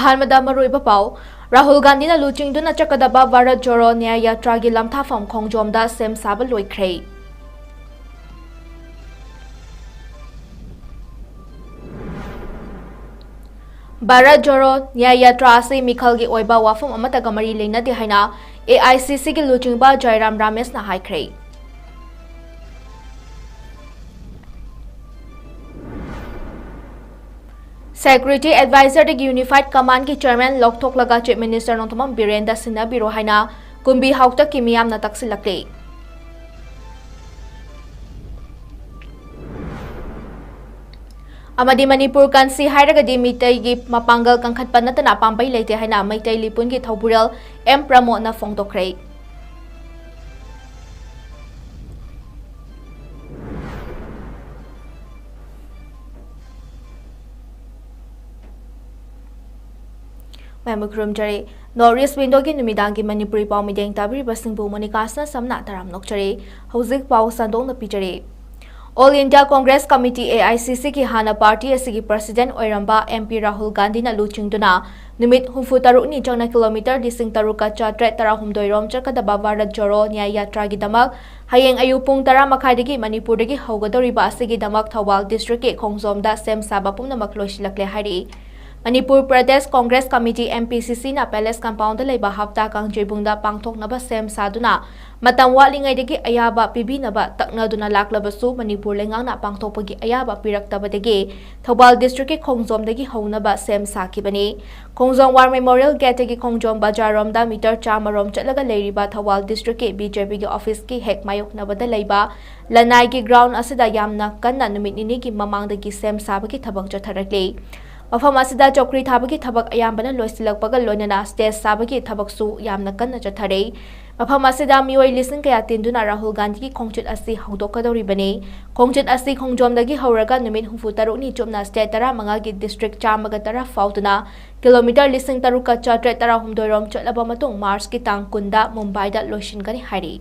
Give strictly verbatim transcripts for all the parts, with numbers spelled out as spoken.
ꯑꯍꯥꯟꯕꯗ ꯃꯔꯨꯑꯣꯏꯕ ꯄꯥꯎ꯫ ꯔꯥꯍꯨꯜ ꯒꯥꯟꯙꯤꯅ ꯂꯨꯆꯤꯡꯗꯨꯅ ꯆꯠꯀꯗꯕ ꯚꯥꯔꯠ ꯖꯣꯔꯣ ꯅ꯭ꯌꯥꯌ ꯌꯥꯇ꯭ꯔꯥꯒꯤ ꯂꯝꯊꯥꯐꯝ ꯈꯣꯡꯖꯣꯝꯗ ꯁꯦꯝ ꯁꯥꯕ ꯂꯣꯏꯈ꯭ꯔꯦ꯫ ꯚꯥꯔꯠ ꯖꯣꯔꯣ ꯅ꯭ꯌꯥꯌ ꯌꯥꯇ꯭ꯔꯥ ꯑꯁꯤ ꯃꯤꯈꯜꯒꯤ ꯑꯣꯏꯕ ꯋꯥꯐꯝ ꯑꯃꯠꯇꯒ ꯃꯔꯤ ꯂꯩꯅꯗꯦ ꯍꯥꯏꯅ ꯑꯦ ꯑꯥꯏ ꯁꯤ ꯁꯤꯒꯤ ꯂꯨꯆꯤꯡꯕ ꯖꯥꯏꯔꯥꯝ ꯔꯥꯃꯦꯁꯅ ꯍꯥꯏꯈ꯭ꯔꯦ꯫ Security Advisorꯗꯒꯤ Unified Commandꯀꯤ Chairman ꯂꯧꯊꯣꯛꯂꯒ Chief Minister Nongthombam ꯕꯤꯔꯦꯟꯗ ꯁꯤꯟꯅꯕꯤꯔꯣ ꯍꯥꯏꯅ ꯀꯨꯝꯕꯤ ꯍꯥꯎꯇꯛꯀꯤ ꯃꯤꯌꯥꯝꯅ ꯇꯛꯁꯤꯜꯂꯛꯂꯤ꯫ ꯑꯃꯗꯤ ꯃꯅꯤꯄꯨꯔ ꯀꯟꯁꯤ ꯍꯥꯏꯔꯒꯗꯤ ꯃꯤꯇꯩꯒꯤ ꯃꯄꯥꯡꯒꯜ ꯀꯟꯈꯠꯄ ꯅꯠꯇꯅ ꯄꯥꯝꯕꯩ ꯂꯩꯇꯦ ꯍꯥꯏꯅ ꯃꯩꯇꯩ ꯂꯤꯄꯨꯟꯒꯤ ꯊꯧꯕꯨꯔꯦꯜ ꯑꯦꯝ ꯄ꯭ꯔꯃꯣꯗꯅ ꯐꯣꯡꯗꯣꯛꯈ꯭ꯔꯦ꯫ ꯃꯌꯥꯝꯕꯨ ꯈꯨꯔꯨꯝꯖꯔꯤ꯫ North East Windowꯒꯤ ꯅꯨꯃꯤꯗꯥꯡꯒꯤ ꯃꯅꯤꯄꯨꯔꯤ ꯄꯥꯎ ꯃꯤꯠꯌꯦꯡ ꯇꯥꯕꯤꯔꯤꯕꯁꯤꯡꯕꯨ ꯃꯣꯅꯤꯀꯥꯁꯅ ꯁꯝꯅ ꯇꯔꯥꯝ ꯅꯣꯛꯆꯔꯤ꯫ ꯍꯧꯖꯤꯛ ꯄꯥꯎ ꯁꯟꯗꯣꯛꯅ ꯄꯤꯖꯔꯤ꯫ All India Congress Committee, A I C Cꯒꯤ ꯍꯥꯟꯅ party ꯑꯁꯤꯒꯤ president ꯑꯣꯏꯔꯝꯕ M P ꯔꯥꯍꯨꯜ ꯒꯥꯟꯙꯤꯅ ꯂꯨꯆꯤꯡꯗꯨꯅ ꯅꯨꯃꯤꯠ ꯍꯨꯝꯐꯨ ꯇꯔꯨꯛꯅꯤ ꯆꯪꯅ kilometre ꯂꯤꯁꯤꯡ ꯇꯔꯨꯛꯀ ꯆꯥꯇ꯭ꯔꯦꯠ ꯇꯔꯥꯍꯨꯝꯗꯣꯏ ꯔꯣꯝ ꯆꯠꯀꯗꯕ ꯚꯥꯔꯠ ꯖꯣꯔꯣ ꯅ꯭ꯌꯥꯌ ꯌꯥꯇ꯭ꯔꯥꯒꯤꯗꯃꯛ ꯍꯌꯦꯡ ꯑꯌꯨꯛ ꯄꯨꯡ ꯇꯔꯥ ꯃꯈꯥꯏꯗꯒꯤ ꯃꯅꯤꯄꯨꯔꯗꯒꯤ ꯍꯧꯒꯗꯧꯔꯤꯕ ꯑꯁꯤꯒꯤꯗꯃꯛ ꯊꯧꯕꯥꯜ districtꯀꯤ ꯈꯣꯡꯖꯣꯝꯗ ꯁꯦꯝ ꯁꯥꯕ ꯄꯨꯝꯅꯃꯛ ꯂꯣꯏꯁꯤꯜꯂꯛꯂꯦ ꯍꯥꯏꯔꯤ꯫ Manipur Pradesh Congress committee, M P C Cꯅ Palace Compoundꯗ ꯂꯩꯕ ꯍꯞꯇꯥ ꯀꯥꯡꯖꯩꯕꯨꯡꯗ ꯄꯥꯡꯊꯣꯛꯅꯕ ꯁꯦꯝ ꯁꯥꯗꯨꯅ ꯃꯇꯝ ꯋꯥꯠꯂꯤꯉꯩꯗꯒꯤ ꯑꯌꯥꯕ ꯄꯤꯕꯤꯅꯕ ꯇꯛꯅꯗꯨꯅ ꯂꯥꯛꯂꯕꯁꯨ, ꯃꯅꯤꯄꯨꯔ ꯂꯩꯉꯥꯛꯅ ꯄꯥꯡꯊꯣꯛꯄꯒꯤ ꯑꯌꯥꯕ ꯄꯤꯔꯛꯇꯕꯗꯒꯤ ꯊꯧꯕꯥꯜ districtꯀꯤ ꯈꯣꯡꯖꯣꯝꯗꯒꯤ ꯍꯧꯅꯕ ꯁꯦꯝ ꯁꯥꯈꯤꯕꯅꯤ꯫ ꯈꯣꯡꯖꯣꯝ War Memorial Gateꯇꯒꯤ ꯈꯣꯡꯖꯣꯝ ꯕꯖꯥꯔꯔꯣꯝꯗ metre ꯆꯥꯝꯃ ꯔꯣꯝ ꯆꯠꯂꯒ ꯂꯩꯔꯤꯕ ꯊꯧꯕꯥꯜ districtꯀꯤ B J Pꯒꯤ officeꯀꯤ ꯍꯦꯛ ꯃꯥꯌꯣꯛꯅꯕꯗ ꯂꯩꯕ ꯂꯅꯥꯏꯒꯤ ground ꯑꯁꯤꯗ ꯌꯥꯝꯅ ꯀꯟꯅ ꯅꯨꯃꯤꯠ ꯅꯤꯅꯤꯒꯤ ꯃꯃꯥꯡꯗꯒꯤ ꯁꯦꯝ ꯁꯥꯕꯒꯤ ꯊꯕꯛ ꯆꯠꯊꯔꯛꯂꯤ꯫ ꯃꯐꯝ ꯑꯁꯤꯗ ꯆꯧꯀ꯭ꯔꯤ ꯊꯥꯕꯒꯤ ꯊꯕꯛ ꯑꯌꯥꯝꯕꯅ ꯂꯣꯏꯁꯤꯜꯂꯛꯄꯒ ꯂꯣꯏꯅꯅ stage ꯁꯥꯕꯒꯤ ꯊꯕꯛꯁꯨ ꯌꯥꯝꯅ ꯀꯟꯅ ꯆꯠꯊꯔꯤ꯫ ꯃꯐꯝ ꯑꯁꯤꯗ ꯃꯤꯑꯣꯏ ꯂꯤꯁꯤꯡ ꯀꯌꯥ ꯇꯤꯟꯗꯨꯅ ꯔꯥꯍꯨꯜ ꯒꯥꯟꯙꯤꯒꯤ ꯈꯣꯡꯆꯠ ꯑꯁꯤ ꯍꯧꯗꯣꯛꯀꯗꯧꯔꯤꯕꯅꯤ꯫ ꯈꯣꯡꯆꯠ ꯑꯁꯤ ꯈꯣꯡꯖꯣꯝꯗꯒꯤ ꯍꯧꯔꯒ ꯅꯨꯃꯤꯠ ꯍꯨꯝꯐꯨ ꯇꯔꯨꯛꯅꯤ ꯆꯨꯞꯅ state ꯇꯔꯥꯃꯉꯥꯒꯤ district ꯆꯥꯝꯃꯒ ꯇꯔꯥ ꯐꯥꯎꯗꯨꯅ kilometre ꯂꯤꯁꯤꯡ ꯇꯔꯨꯛꯀ ꯆꯥꯇ꯭ꯔꯦꯠ ꯇꯔꯥꯍꯨꯝꯗꯣꯏ ꯔꯣꯝ ꯆꯠꯂꯕ ꯃꯇꯨꯡ Marchꯀꯤ ꯇꯥꯡ ꯀꯨꯟꯗ ꯃꯨꯝꯕꯥꯏꯗ ꯂꯣꯏꯁꯤꯟꯒꯅꯤ ꯍꯥꯏꯔꯤ꯫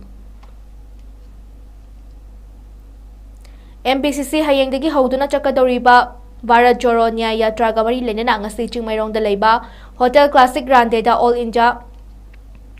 M P C C ꯍꯌꯦꯡꯗꯒꯤ ꯍꯧꯗꯨꯅ ꯆꯠꯀꯗꯧꯔꯤꯕ ꯚꯥꯔꯠ ꯖꯣꯔꯣ ꯅ꯭ꯌꯥꯌ ꯌꯥꯇ꯭ꯔꯥꯒ ꯃꯔꯤ ꯂꯩꯅꯅ ꯉꯁꯤ ꯆꯤꯡꯃꯩꯔꯣꯡꯗ ꯂꯩꯕ ꯍꯣꯇꯦꯜ ꯀ꯭ꯂꯥꯁꯤꯛ ꯔꯥꯟꯗꯦꯗ all India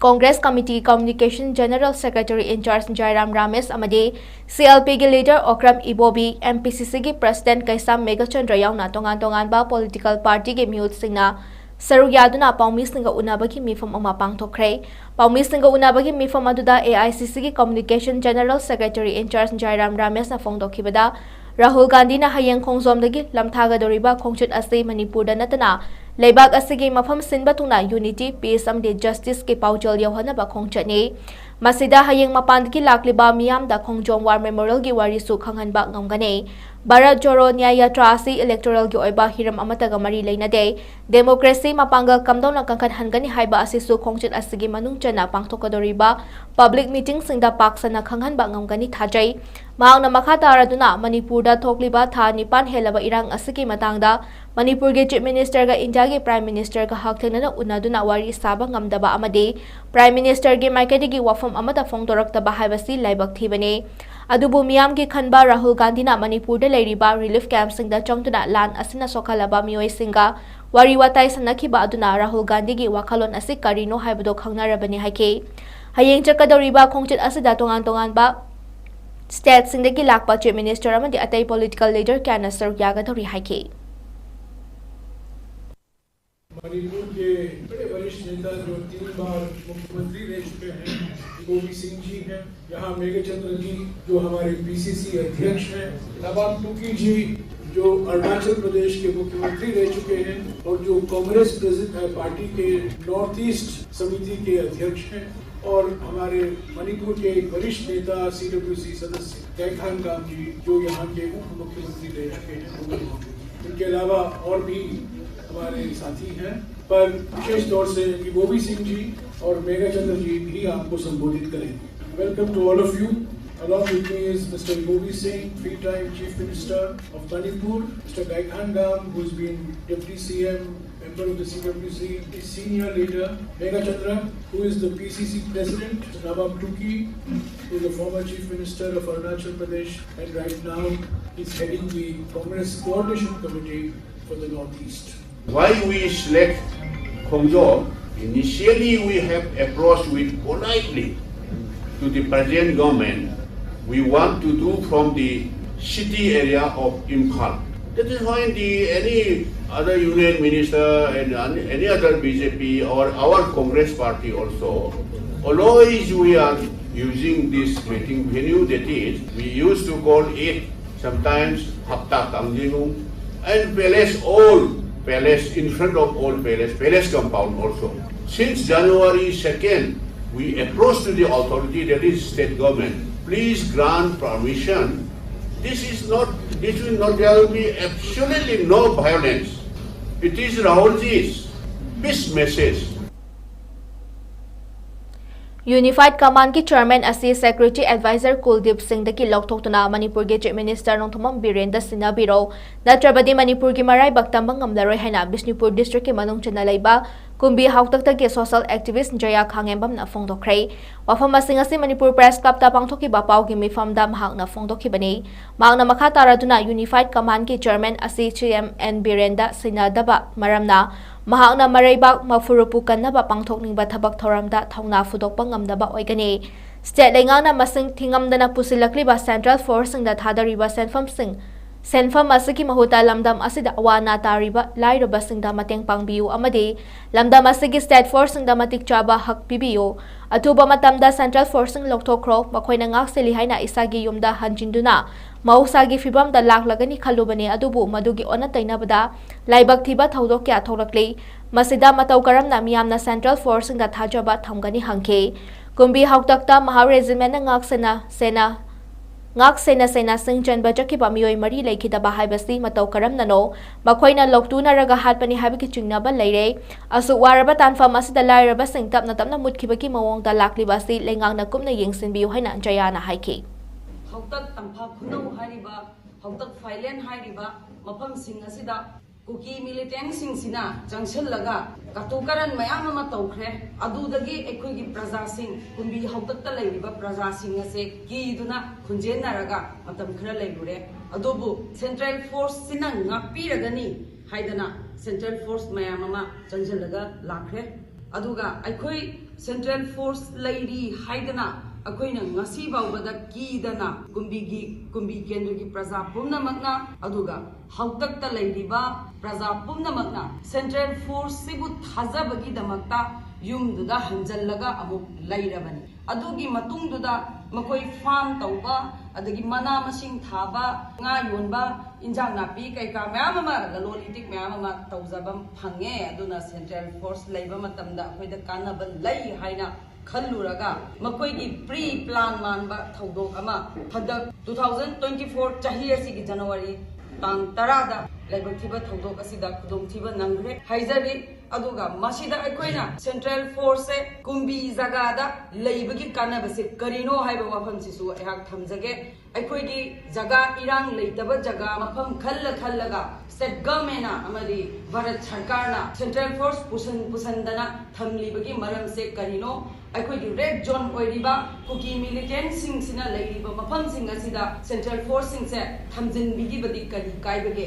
Congress committee communication general secretary in charge Jairam Ramesh ꯑꯃꯗꯤ ꯁꯤ ꯑꯦꯜ ꯄꯤꯒꯤ leader Okram Ibobi, M P C ꯁꯤꯒꯤ ꯄ꯭ꯔꯁꯤꯗꯦꯟꯠ ꯀꯩꯁꯥꯝ ꯃꯦꯘꯆꯟꯗ꯭ꯔ ꯌꯥꯎꯅ ꯇꯣꯉꯥꯟ ꯇꯣꯉꯥꯟꯕ ꯄꯣꯂꯤꯇꯤꯀꯦꯜ ꯄꯥꯔꯇꯤꯒꯤ ꯃꯤꯍꯨꯠꯁꯤꯡꯅ ꯁꯔꯨꯛ ꯌꯥꯗꯨꯅ ꯄꯥꯎꯃꯤꯁꯤꯡꯒ ꯎꯅꯕꯒꯤ ꯃꯤꯐꯝ ꯑꯃ ꯄꯥꯡꯊꯣꯛꯈ꯭ꯔꯦ꯫ ꯄꯥꯎꯃꯤꯁꯤꯡꯒ ꯎꯅꯕꯒꯤ ꯃꯤꯐꯝ ꯑꯗꯨꯗ ꯑꯦ ꯑꯥꯏ ꯁꯤ ꯁꯤꯒꯤ communication general secretary in charge Jairam ꯔꯥꯃꯦꯁꯅ ꯐꯣꯡꯗꯣꯛꯈꯤꯕꯗ, ꯔꯥꯍꯨꯜ ꯒꯥꯟꯙꯤꯅ ꯍꯌꯦꯡ ꯈꯣꯡꯖꯣꯝꯗꯒꯤ ꯂꯝꯊꯥꯒꯗꯧꯔꯤꯕ ꯈꯣꯡꯆꯠ ꯑꯁꯤ ꯃꯅꯤꯄꯨꯔꯗ ꯅꯠꯇꯅ ꯂꯩꯕꯥꯛ ꯑꯁꯤꯒꯤ ꯃꯐꯝ ꯁꯤꯟꯕ ꯊꯨꯡꯅ unity, peace ꯑꯃꯗꯤ justiceꯀꯤ ꯄꯥꯎꯖꯦꯜ ꯌꯧꯍꯟꯅꯕ ꯈꯣꯡꯆꯠꯅꯤ꯫ ꯃꯁꯤꯗ ꯍꯌꯦꯡ ꯃꯄꯥꯟꯗꯒꯤ ꯂꯥꯛꯂꯤꯕ ꯃꯤꯌꯥꯝꯗ ꯈꯣꯡꯖꯣꯝ War Memorialꯒꯤ ꯋꯥꯔꯤꯁꯨ ꯈꯪꯍꯟꯕ ꯉꯝꯒꯅꯤ꯫ ꯚꯥꯔꯠ ꯖꯣꯔꯣ ꯅ꯭ꯌꯥꯌ ꯌꯥꯇ꯭ꯔꯥ ꯑꯁꯤ electoralꯒꯤ ꯑꯣꯏꯕ ꯍꯤꯔꯝ ꯑꯃꯠꯇꯒ ꯃꯔꯤ ꯂꯩꯅꯗꯦ꯫ Democracy ꯃꯄꯥꯡꯒꯜ ꯀꯝꯗꯧꯅ ꯀꯟꯈꯠꯍꯟꯒꯅꯤ ꯍꯥꯏꯕ ꯑꯁꯤꯁꯨ ꯈꯣꯡꯆꯠ ꯑꯁꯤꯒꯤ ꯃꯅꯨꯡ ꯆꯟꯅ ꯄꯥꯡꯊꯣꯛꯀꯗꯧꯔꯤꯕ public meetingꯁꯤꯡꯗ ꯄꯥꯛ ꯁꯟꯅ ꯈꯪꯍꯟꯕ ꯉꯝꯒꯅꯤ ꯊꯥꯖꯩ꯫ ꯃꯍꯥꯛꯅ ꯃꯈꯥ ꯇꯥꯔꯗꯨꯅ ꯃꯅꯤꯄꯨꯔꯗ ꯊꯣꯛꯂꯤꯕ ꯊꯥ ꯅꯤꯄꯥꯟ ꯍꯦꯜꯂꯕ ꯏꯔꯥꯡ ꯑꯁꯤꯒꯤ ꯃꯇꯥꯡꯗ ꯃꯅꯤꯄꯨꯔꯒꯤ Chief Ministerꯒ ꯏꯟꯗꯤꯌꯥꯒꯤ Prime Ministerꯒ ꯍꯛꯊꯦꯡꯅꯅ ꯎꯅꯗꯨꯅ ꯋꯥꯔꯤ ꯁꯥꯕ ꯉꯝꯗꯕ ꯑꯃꯗꯤ Prime Ministerꯒꯤ ꯃꯥꯏꯀꯩꯗꯒꯤ ꯋꯥꯐꯝ ꯑꯃꯠꯇ ꯐꯣꯡꯗꯣꯔꯛꯇꯕ ꯍꯥꯏꯕꯁꯤ ꯂꯥꯏꯕꯛ ꯊꯤꯕꯅꯤ꯫ ꯑꯗꯨꯕꯨ ꯃꯤꯌꯥꯝꯒꯤ ꯈꯟꯕ ꯔꯥꯍꯨꯜ ꯒꯥꯟꯙꯤꯅ ꯃꯅꯤꯄꯨꯔꯗ ꯂꯩꯔꯤꯕ relief campꯁꯤꯡꯗ ꯆꯪꯗꯨꯅ ꯂꯥꯟ ꯑꯁꯤꯅ ꯁꯣꯛꯍꯜꯂꯕ ꯃꯤꯑꯣꯏꯁꯤꯡꯒ ꯋꯥꯔꯤ ꯋꯥꯇꯥꯏ ꯁꯥꯟꯅꯈꯤꯕ ꯑꯗꯨꯅ ꯔꯥꯍꯨꯜ ꯒꯥꯟꯙꯤꯒꯤ ꯋꯥꯈꯜꯂꯣꯟ ꯑꯁꯤ ꯀꯔꯤꯅꯣ ꯍꯥꯏꯕꯗꯨ ꯈꯪꯅꯔꯕꯅꯤ ꯍꯥꯏꯈꯤ꯫ ꯍꯌꯦꯡ ꯆꯠꯀꯗꯧꯔꯤꯕ ꯈꯣꯡꯆꯠ ꯑꯁꯤꯗ ꯇꯣꯉꯥꯟ ꯇꯣꯉꯥꯟꯕ stateꯁꯤꯡꯗꯒꯤ ꯂꯥꯛꯄ Chief Minister ꯑꯃꯗꯤ ꯑꯇꯩ political leader ꯀꯌꯥꯅ ꯁꯔꯨꯛ ꯌꯥꯒꯗꯧꯔꯤ ꯍꯥꯏꯈꯤ꯫ मणिपुर के बड़े वरिष्ठ नेता जो तीन बार मुख्यमंत्री रह चुके हैं, गोपी सिंह जी हैं। यहाँ मेघचंद्र जी जो हमारे पीसीसी अध्यक्ष हैं, नाबाम टुकी जी जो अरुणाचल प्रदेश के मुख्यमंत्री रह चुके हैं और जो कांग्रेस प्रेसिडेंट, अ, पार्टी के नॉर्थ ईस्ट समिति के अध्यक्ष हैं और हमारे मणिपुर के एक वरिष्ठ नेता सीडब्ल्यूसी सदस्य गैखान गाम जी जो यहाँ के उप मुख्यमंत्री रह चुके हैं, वो भी मौजूद हैं। इनके अलावा और भी हमारे साथी हैं, पर विशेष तौर से कि गोपी सिंह जी और मेघा चंद्र जी भी आपको संबोधित करेंगे। Welcome to all of you. Along with me is Mr. Gobi Singh, three-time Chief Minister of Manipur, Mr. Gaikhan Gam, who's been Deputy C M Member of the C W C, the senior leader, Meghachandra, who is the P C C president, Nabab Tuki, who is the former chief minister of Arunachal Pradesh, and right now is heading the Congress Coordination Committee for the Northeast. Why we select Khongjom? Initially, we have approached with politely to the present government. We want to do from the city area of Imphal. That is why the any other union minister and an- any other B J P or our Congress party also, always we are using this meeting venue, that is, we used to call it sometimes Hapta Kangjingung and palace, all palace, in front of all palace, palace compound also. Since January second, we approached to the authority, that is state government, please grant permission. This is not, this will not, there will be absolutely no violence. It is Rahulji's peace message. Unified Command ꯀꯤ chairman ꯑꯁꯤ Security Advisor ꯀꯨꯜꯗꯤꯞ ꯁꯤꯡꯗꯒꯤ ꯂꯧꯊꯣꯛꯇꯨꯅ ꯃꯅꯤꯄꯨꯔꯒꯤ Chief Minister Nongthombam ꯕꯤꯔꯦꯟꯗ ꯁꯤꯟꯅꯕꯤꯔꯣ, ꯅꯠꯇ꯭ꯔꯕꯗꯤ ꯃꯅꯤꯄꯨꯔꯒꯤ ꯃꯔꯥꯏꯕꯛ ꯇꯝꯕ ꯉꯝꯂꯔꯣꯏ ꯍꯥꯏꯅ Bishnupur district ꯀꯤ ꯃꯅꯨꯡ ꯆꯟꯅ ꯂꯩꯕ ꯀꯨꯝꯕꯤ ꯍꯥꯎꯇꯛꯇꯒꯤ social activist ꯖꯌꯥ ꯈꯥꯉꯦꯝꯕꯝꯅ ꯐꯣꯡꯗꯣꯛꯈ꯭ꯔꯦ꯫ ꯋꯥꯐꯝꯁꯤꯡ ꯑꯁꯤ ꯃꯅꯤꯄꯨꯔ Press Club ꯇ ꯄꯥꯡꯊꯣꯛꯈꯤꯕ ꯄꯥꯎꯒꯤ ꯃꯤꯐꯝꯗ ꯃꯍꯥꯛꯅ ꯐꯣꯡꯗꯣꯛꯈꯤꯕꯅꯤ꯫ ꯃꯍꯥꯛꯅ ꯃꯈꯥ ꯇꯥꯔꯗꯨꯅ Unified Command ꯀꯤ chairman ꯑꯁꯤ ꯁꯤ ꯑꯦꯝ ꯑꯦꯟ ꯕꯤꯔꯦꯟꯗ ꯁꯤꯟꯅꯗꯕ ꯃꯔꯝꯅ ꯃꯍꯥꯛꯅ ꯃꯔꯩꯕꯥꯛ ꯃꯐꯨꯔꯨꯄꯨ ꯀꯟꯅꯕ ꯄꯥꯡꯊꯣꯛꯅꯤꯡꯕ ꯊꯕꯛ ꯊꯧꯔꯝꯗ ꯊꯧꯅꯥ ꯐꯨꯗꯣꯛꯄ ꯉꯝꯗꯕ ꯑꯣꯏꯒꯅꯤ꯫ State ꯂꯩꯉꯥꯛꯅ ꯃꯁꯤꯡ ꯊꯤꯉꯝꯗꯅ ꯄꯨꯁꯤꯜꯂꯛꯂꯤꯕ central force ꯁꯤꯡꯗ ꯊꯥꯗꯔꯤꯕ ꯁꯦꯟꯐꯝꯁꯤꯡ, ꯁꯦꯟꯐꯝ ꯑꯁꯤꯒꯤ ꯃꯍꯨꯠꯇ ꯂꯝꯗꯝ ꯑꯁꯤꯗ ꯑꯋꯥ ꯑꯅꯥ ꯇꯥꯔꯤꯕ ꯂꯥꯏꯔꯕꯁꯤꯡꯗ ꯃꯇꯦꯡ ꯄꯥꯡꯕꯤꯌꯨ ꯑꯃꯗꯤ ꯂꯝꯗꯝ ꯑꯁꯤꯒꯤ state force ꯁꯤꯡꯗ ꯃꯇꯤꯛ ꯆꯥꯕ ꯍꯛ ꯄꯤꯕꯤꯌꯨ꯫ ꯑꯊꯨꯕ ꯃꯇꯝꯗ central force ꯁꯤꯡ ꯂꯧꯊꯣꯛꯈ꯭ꯔꯣ, ꯃꯈꯣꯏꯅ ꯉꯥꯛ ꯁꯦꯜꯂꯤ ꯍꯥꯏꯅ ꯏꯁꯥꯒꯤ ꯌꯨꯝꯗ ꯍꯟꯖꯤꯟꯗꯨꯅ ꯃꯍꯧꯁꯥꯒꯤ ꯐꯤꯕꯝꯗ ꯂꯥꯛꯂꯒꯅꯤ ꯈꯜꯂꯨꯕꯅꯤ, ꯑꯗꯨꯕꯨ ꯃꯗꯨꯒꯤ ꯑꯣꯟꯅ ꯇꯩꯅꯕꯗ ꯂꯥꯏꯕꯛ ꯊꯤꯕ ꯊꯧꯗꯣꯛ ꯀꯌꯥ ꯊꯣꯛꯂꯛꯂꯤ꯫ ꯃꯁꯤꯗ ꯃꯇꯧ ꯀꯔꯝꯅ ꯃꯤꯌꯥꯝꯅ central force ꯁꯤꯡꯗ ꯊꯥꯖꯕ ꯊꯝꯒꯅꯤ ꯍꯪꯈꯤ꯫ ꯀꯨꯝꯕꯤ ꯍꯥꯎꯇꯛꯇ ꯃꯍꯥ regiment ꯅ ꯉꯥꯛ ꯁꯦꯟꯅ ꯁꯦꯟꯅ ꯉꯥꯛ ꯁꯦꯟꯅ ꯁꯦꯟꯅ ꯁꯤꯡ ꯆꯟꯕ ꯆꯠꯈꯤꯕ ꯃꯤꯑꯣꯏ ꯃꯔꯤ ꯂꯩꯈꯤꯗꯕ ꯍꯥꯏꯕꯁꯤ ꯃꯇꯧ ꯀꯔꯝꯅꯅꯣ? ꯃꯈꯣꯏꯅ ꯂꯧꯇꯨꯅꯔꯒ ꯍꯥꯠꯄꯅꯤ ꯍꯥꯏꯕꯒꯤ ꯆꯤꯡꯅꯕ ꯂꯩꯔꯦ꯫ ꯑꯁꯨꯛ ꯋꯥꯔꯕ ꯇꯥꯟꯐꯝ ꯑꯁꯤꯗ ꯂꯥꯏꯔꯕꯁꯤꯡ ꯇꯞꯅ ꯇꯞꯅ ꯃꯨꯠꯈꯤꯕꯒꯤ ꯃꯑꯣꯡꯗ ꯂꯥꯛꯂꯤꯕ ꯑꯁꯤ ꯂꯩꯉꯥꯛꯅ ꯀꯨꯞꯅ ꯌꯦꯡꯁꯤꯟꯕꯤꯌꯨ ꯍꯥꯏꯅ ꯖꯌꯥꯅ ꯍꯥꯏꯈꯤ꯫ ꯍꯥꯎꯇꯛ ꯇꯝꯐꯥ ꯈꯨꯅꯧ ꯍꯥꯏꯔꯤꯕ, ꯍꯥꯎꯇꯛ ꯐꯥꯏꯂꯦꯟ ꯍꯥꯏꯔꯤꯕ ꯃꯐꯝꯁꯤꯡ ꯑꯁꯤꯗ ꯀꯨꯀꯤ ꯃꯤꯂꯤꯇꯦꯟꯁꯤꯡꯁꯤꯅ ꯆꯪꯁꯤꯜꯂꯒ ꯀꯇꯨ ꯀꯔꯟ ꯃꯌꯥꯝ ꯑꯃ ꯇꯧꯈ꯭ꯔꯦ꯫ ꯑꯗꯨꯗꯒꯤ ꯑꯩꯈꯣꯏꯒꯤ ꯄ꯭ꯔꯖꯥꯁꯤꯡ, ꯀꯨꯝꯕꯤ ꯍꯥꯎꯇꯛꯇ ꯂꯩꯔꯤꯕ ꯄ꯭ꯔꯖꯥꯁꯤꯡ ꯑꯁꯦ ꯀꯤꯗꯨꯅ ꯈꯨꯟꯖꯦꯟꯅꯔꯒ ꯃꯇꯝ ꯈꯔ ꯂꯩꯔꯨꯔꯦ꯫ ꯑꯗꯨꯕꯨ ꯁꯦꯟꯇ꯭ꯔꯦꯜ ꯐꯣꯔꯁꯁꯤꯅ ꯉꯥꯛꯄꯤꯔꯒꯅꯤ ꯍꯥꯏꯗꯅ ꯁꯦꯟꯇ꯭ꯔꯦꯜ ꯐꯣꯔꯁ ꯃꯌꯥꯝ ꯑꯃ ꯆꯪꯁꯤꯜꯂꯒ ꯂꯥꯛꯈ꯭ꯔꯦ꯫ ꯑꯗꯨꯒ ꯑꯩꯈꯣꯏ ꯁꯦꯟꯇ꯭ꯔꯦꯜ ꯐꯣꯔꯁ ꯂꯩꯔꯤ ꯍꯥꯏꯗꯅ ꯑꯩꯈꯣꯏꯅ ꯉꯁꯤ ꯐꯥꯎꯕꯗ ꯀꯤꯗꯅ ꯀꯨꯝꯕꯤꯒꯤ, ꯀꯨꯝꯕꯤ ꯀꯦꯟꯗ꯭ꯔꯒꯤ ꯄ꯭ꯔꯖꯥ ꯄꯨꯝꯅꯃꯛꯅ, ꯑꯗꯨꯒ ꯍꯥꯎꯇꯛꯇ ꯂꯩꯔꯤꯕ ꯄ꯭ꯔꯖꯥ ꯄꯨꯝꯅꯃꯛꯅ ꯁꯦꯟꯇ꯭ꯔꯦꯜ ꯐꯣꯔꯁꯁꯤꯕꯨ ꯊꯥꯖꯕꯒꯤꯗꯃꯛꯇ ꯌꯨꯝꯗꯨꯗ ꯍꯟꯖꯜꯂꯒ ꯑꯃꯨꯛ ꯂꯩꯔꯕꯅꯤ꯫ ꯑꯗꯨꯒꯤ ꯃꯇꯨꯡꯗꯨꯗ ꯃꯈꯣꯏ ꯐꯥꯔꯝ ꯇꯧꯕ, ꯑꯗꯒꯤ ꯃꯅꯥ ꯃꯁꯤꯡ ꯊꯥꯕ, ꯉꯥ ꯌꯣꯟꯕ, ꯏꯟꯖꯥꯡ ꯅꯥꯄꯤ ꯀꯩꯀꯥ ꯃꯌꯥꯝ ꯑꯃ, ꯂꯂꯣꯟ ꯏꯇꯤꯛ ꯃꯌꯥꯝ ꯑꯃ ꯇꯧꯖꯕ ꯐꯪꯉꯦ꯫ ꯑꯗꯨꯅ ꯁꯦꯟꯇ꯭ꯔꯦꯜ ꯐꯣꯔꯁ ꯂꯩꯕ ꯃꯇꯝꯗ ꯑꯩꯈꯣꯏꯗ ꯀꯥꯟꯅꯕ ꯂꯩ ꯍꯥꯏꯅ ꯈꯜꯂꯨꯔꯒ ꯃꯈꯣꯏꯒꯤ ꯄ꯭ꯔꯤ ꯄ꯭ꯂꯥꯟ ꯃꯥꯟꯕ ꯊꯧꯗꯣꯛ ꯑꯃ ꯍꯟꯗꯛ two thousand twenty four ꯆꯍꯤ ꯑꯁꯤꯒꯤ ꯖꯅꯋꯥꯔꯤ ꯇꯥꯡ ꯇꯔꯥꯗ ꯂꯥꯏꯕꯛ ꯊꯤꯕ ꯊꯧꯗꯣꯛ ꯑꯁꯤꯗ ꯈꯨꯗꯣꯡꯊꯤꯕ ꯅꯪꯈ꯭ꯔꯦ ꯍꯥꯏꯖꯔꯤ꯫ ꯑꯗꯨꯒ ꯃꯁꯤꯗ ꯑꯩꯈꯣꯏꯅ ꯁꯦꯟꯇ꯭ꯔꯦꯜ ꯐꯣꯔꯁꯁꯦ ꯀꯨꯝꯕꯤ ꯖꯒꯥꯗ ꯂꯩꯕꯒꯤ ꯀꯥꯟꯅꯕꯁꯦ ꯀꯔꯤꯅꯣ ꯍꯥꯏꯕ ꯋꯥꯐꯝꯁꯤꯁꯨ ꯑꯩꯍꯥꯛ ꯊꯝꯖꯒꯦ꯫ ꯑꯩꯈꯣꯏꯒꯤ ꯖꯒꯥ ꯏꯔꯥꯡ ꯂꯩꯇꯕ ꯖꯒꯥ ꯃꯐꯝ ꯈꯜꯂ ꯈꯜꯂꯒ ꯁ꯭ꯇꯦꯠ ꯒꯚꯔꯟꯃꯦꯟꯠꯅ ꯑꯃꯗꯤ ꯚꯥꯔꯠ ꯁꯔꯀꯥꯔꯅ ꯁꯦꯟꯇ꯭ꯔꯦꯜ ꯐꯣꯔꯁ ꯄꯨꯁꯟ ꯄꯨꯁꯟꯗꯅ ꯊꯝꯂꯤꯕꯒꯤ ꯃꯔꯝꯁꯦ ꯀꯔꯤꯅꯣ? ꯑꯩꯈꯣꯏꯒꯤ ꯔꯦꯗ ꯖꯣꯟ ꯑꯣꯏꯔꯤꯕ ꯀꯨꯀꯤ ꯃꯤꯂꯤꯇꯦꯟꯠꯁꯤꯡꯁꯤꯅ ꯂꯩꯔꯤꯕ ꯃꯐꯝꯁꯤꯡ ꯑꯁꯤꯗ ꯁꯦꯟꯇ꯭ꯔꯦꯜ ꯐꯣꯔꯁꯁꯤꯡꯁꯦ ꯊꯝꯖꯤꯟꯕꯤꯈꯤꯕꯗꯤ ꯀꯔꯤ ꯀꯥꯏꯕꯒꯦ?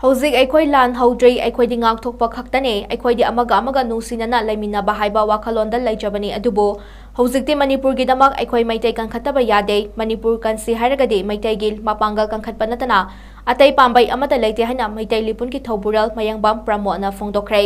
ꯍꯧꯖꯤꯛ ꯑꯩꯈꯣꯏ ꯂꯥꯟ ꯍꯧꯗ꯭ꯔꯤ, ꯑꯩꯈꯣꯏꯗꯤ ꯉꯥꯛꯊꯣꯛꯄ ꯈꯛꯇꯅꯦ, ꯑꯩꯈꯣꯏꯗꯤ ꯑꯃꯒ ꯑꯃꯒ ꯅꯨꯡꯁꯤꯅꯅ ꯂꯩꯃꯤꯟꯅꯕ ꯍꯥꯏꯕ ꯋꯥꯈꯜꯂꯣꯟꯗ ꯂꯩꯖꯕꯅꯤ꯫ ꯑꯗꯨꯕꯨ ꯍꯧꯖꯤꯛꯇꯤ ꯃꯅꯤꯄꯨꯔꯒꯤꯗꯃꯛ ꯑꯩꯈꯣꯏ ꯃꯩꯇꯩ ꯀꯟꯈꯠꯇꯕ ꯌꯥꯗꯦ꯫ ꯃꯅꯤꯄꯨꯔ ꯀꯟꯁꯤ ꯍꯥꯏꯔꯒꯗꯤ ꯃꯩꯇꯩꯒꯤ ꯃꯄꯥꯡꯒꯜ ꯀꯟꯈꯠꯄ ꯅꯠꯇꯅ ꯑꯇꯩ ꯄꯥꯝꯕꯩ ꯑꯃꯠꯇ ꯂꯩꯇꯦ ꯍꯥꯏꯅ ꯃꯩꯇꯩ ꯂꯤꯄꯨꯟꯒꯤ ꯊꯧꯕꯨꯔꯦꯜ ꯃꯌꯥꯡꯕꯝ ꯄ꯭ꯔꯃꯣꯗꯅ ꯐꯣꯡꯗꯣꯛꯈ꯭ꯔꯦ꯫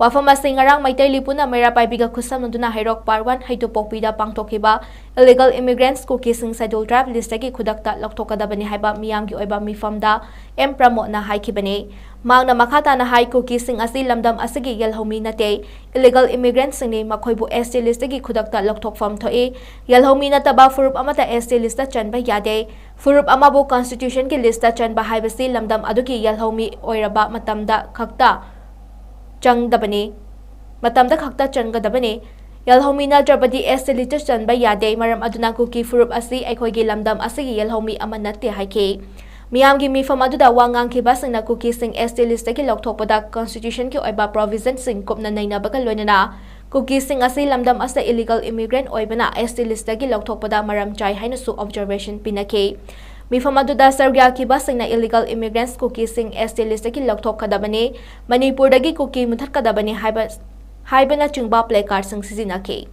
ꯋꯥꯐꯝ ꯑꯁꯤ ꯉꯔꯥꯡ ꯃꯩꯇꯩ ꯂꯤꯄꯨꯟꯅ ꯃꯩꯔꯥ ꯄꯥꯏꯕꯤꯒ ꯈꯨꯠꯁꯝꯅꯗꯨꯅ ꯍꯩꯔꯣꯛ ꯄꯥꯔꯠ ꯋꯥꯟ ꯍꯩꯇꯨꯄꯣꯛꯄꯤꯗ ꯄꯥꯡꯊꯣꯛꯈꯤꯕ ꯏꯂꯤꯒꯦꯜ ꯏꯃꯤꯒ꯭ꯔꯦꯟꯠꯁ ꯀꯨꯀꯤꯁꯤꯡ ꯁꯦꯗ꯭ꯌꯨꯜ ꯇ꯭ꯔꯥꯏꯕ ꯂꯤꯁ꯭ꯠꯇꯒꯤ ꯈꯨꯗꯛꯇ ꯂꯧꯊꯣꯛꯀꯗꯕꯅꯤ ꯍꯥꯏꯕ ꯃꯤꯌꯥꯝꯒꯤ ꯑꯣꯏꯕ ꯃꯤꯐꯝꯗ ꯑꯦꯝ ꯄ꯭ꯔꯃꯣꯗꯅ ꯍꯥꯏꯈꯤꯕꯅꯤ꯫ ꯃꯍꯥꯛꯅ ꯃꯈꯥ ꯇꯥꯅ ꯍꯥꯏ, ꯀꯨꯀꯤꯁꯤꯡ ꯑꯁꯤ ꯂꯝꯗꯝ ꯑꯁꯤꯒꯤ ꯌꯦꯜꯍꯧꯃꯤ ꯅꯠꯇꯦ, ꯏꯂꯤꯒꯦꯜ ꯏꯃꯤꯒ꯭ꯔꯦꯟꯠꯁꯤꯡꯅꯤ, ꯃꯈꯣꯏꯕꯨ ꯑꯦꯁ ꯇꯤ ꯂꯤꯁ꯭ꯠꯇꯒꯤ ꯈꯨꯗꯛꯇ ꯂꯧꯊꯣꯛꯐꯝ ꯊꯣꯛꯏ꯫ ꯌꯦꯜꯍꯧꯃꯤ ꯅꯠꯇꯕ ꯐꯨꯔꯨꯞ ꯑꯃꯠꯇ ꯑꯦꯁ ꯇꯤ ꯂꯤꯁ꯭ꯠꯇ ꯆꯟꯕ ꯌꯥꯗꯦ꯫ ꯐꯨꯔꯨꯞ ꯑꯃꯕꯨ ꯀꯟꯁꯇꯤꯇ꯭ꯌꯨꯁꯟꯒꯤ ꯂꯤꯁ꯭ꯠꯇ ꯆꯟꯕ ꯍꯥꯏꯕꯁꯤ ꯂꯝꯗꯝ ꯑꯗꯨꯒꯤ ꯌꯦꯜꯍꯧꯃꯤ ꯑꯣꯏꯔꯕ ꯃꯇꯝꯗ ꯈꯛꯇ ꯆꯪꯗꯕꯅꯤ, ꯃꯇꯝꯗ ꯈꯛꯇ ꯆꯟꯒꯗꯕꯅꯤ꯫ ꯌꯦꯜꯍꯧꯃꯤ ꯅꯠꯇ꯭ꯔꯕꯗꯤ ꯑꯦꯁ ꯇꯤ ꯂꯤꯁ꯭ꯠꯇ ꯆꯟꯕ ꯌꯥꯗꯦ꯫ ꯃꯔꯝ ꯑꯗꯨꯅ ꯀꯨꯀꯤ ꯐꯨꯔꯨꯞ ꯑꯁꯤ ꯑꯩꯈꯣꯏꯒꯤ ꯂꯝꯗꯝ ꯑꯁꯤꯒꯤ ꯌꯦꯜꯍꯧꯃꯤ ꯑꯃ ꯅꯠꯇꯦ ꯍꯥꯏꯈꯤ꯫ ꯃꯤꯌꯥꯝꯒꯤ ꯃꯤꯐꯝ ꯑꯗꯨꯗ ꯋꯥ ꯉꯥꯡꯈꯤꯕꯁꯤꯡꯅ ꯀꯨꯀꯤꯁꯤꯡ S T list ꯇꯒꯤ ꯂꯧꯊꯣꯛꯄꯗ constitution ꯒꯤ ꯑꯣꯏꯕ provision ꯁꯤꯡ ꯀꯨꯞꯅ ꯅꯩꯅꯕꯒ ꯂꯣꯏꯅꯅ ꯀꯨꯀꯤꯁꯤꯡ ꯑꯁꯤ ꯂꯝꯗꯝ ꯑꯁꯤꯗ illegal immigrant ꯑꯣꯏꯕꯅ S T list ꯇꯒꯤ ꯂꯧꯊꯣꯛꯄꯗ ꯃꯔꯝ ꯆꯥꯏ ꯍꯥꯏꯅꯁꯨ observation ꯄꯤꯅꯈꯤ꯫ ꯃꯤꯐꯝ ꯑꯗꯨꯗ ꯁꯔꯨꯛ ꯌꯥꯈꯤꯕꯁꯤꯡꯅ illegal immigrants ꯀꯨꯀꯤꯁꯤꯡ S T list ꯇꯒꯤ ꯂꯧꯊꯣꯛꯀꯗꯕꯅꯤ, ꯃꯅꯤꯄꯨꯔꯗꯒꯤ ꯀꯨꯀꯤ ꯃꯨꯊꯠꯀꯗꯕꯅꯤ ꯍꯥꯏꯕ, ꯍꯥꯏꯕꯅꯆꯤꯡꯕ placard ꯁꯤꯡ ꯁꯤꯖꯤꯟꯅꯈꯤ꯫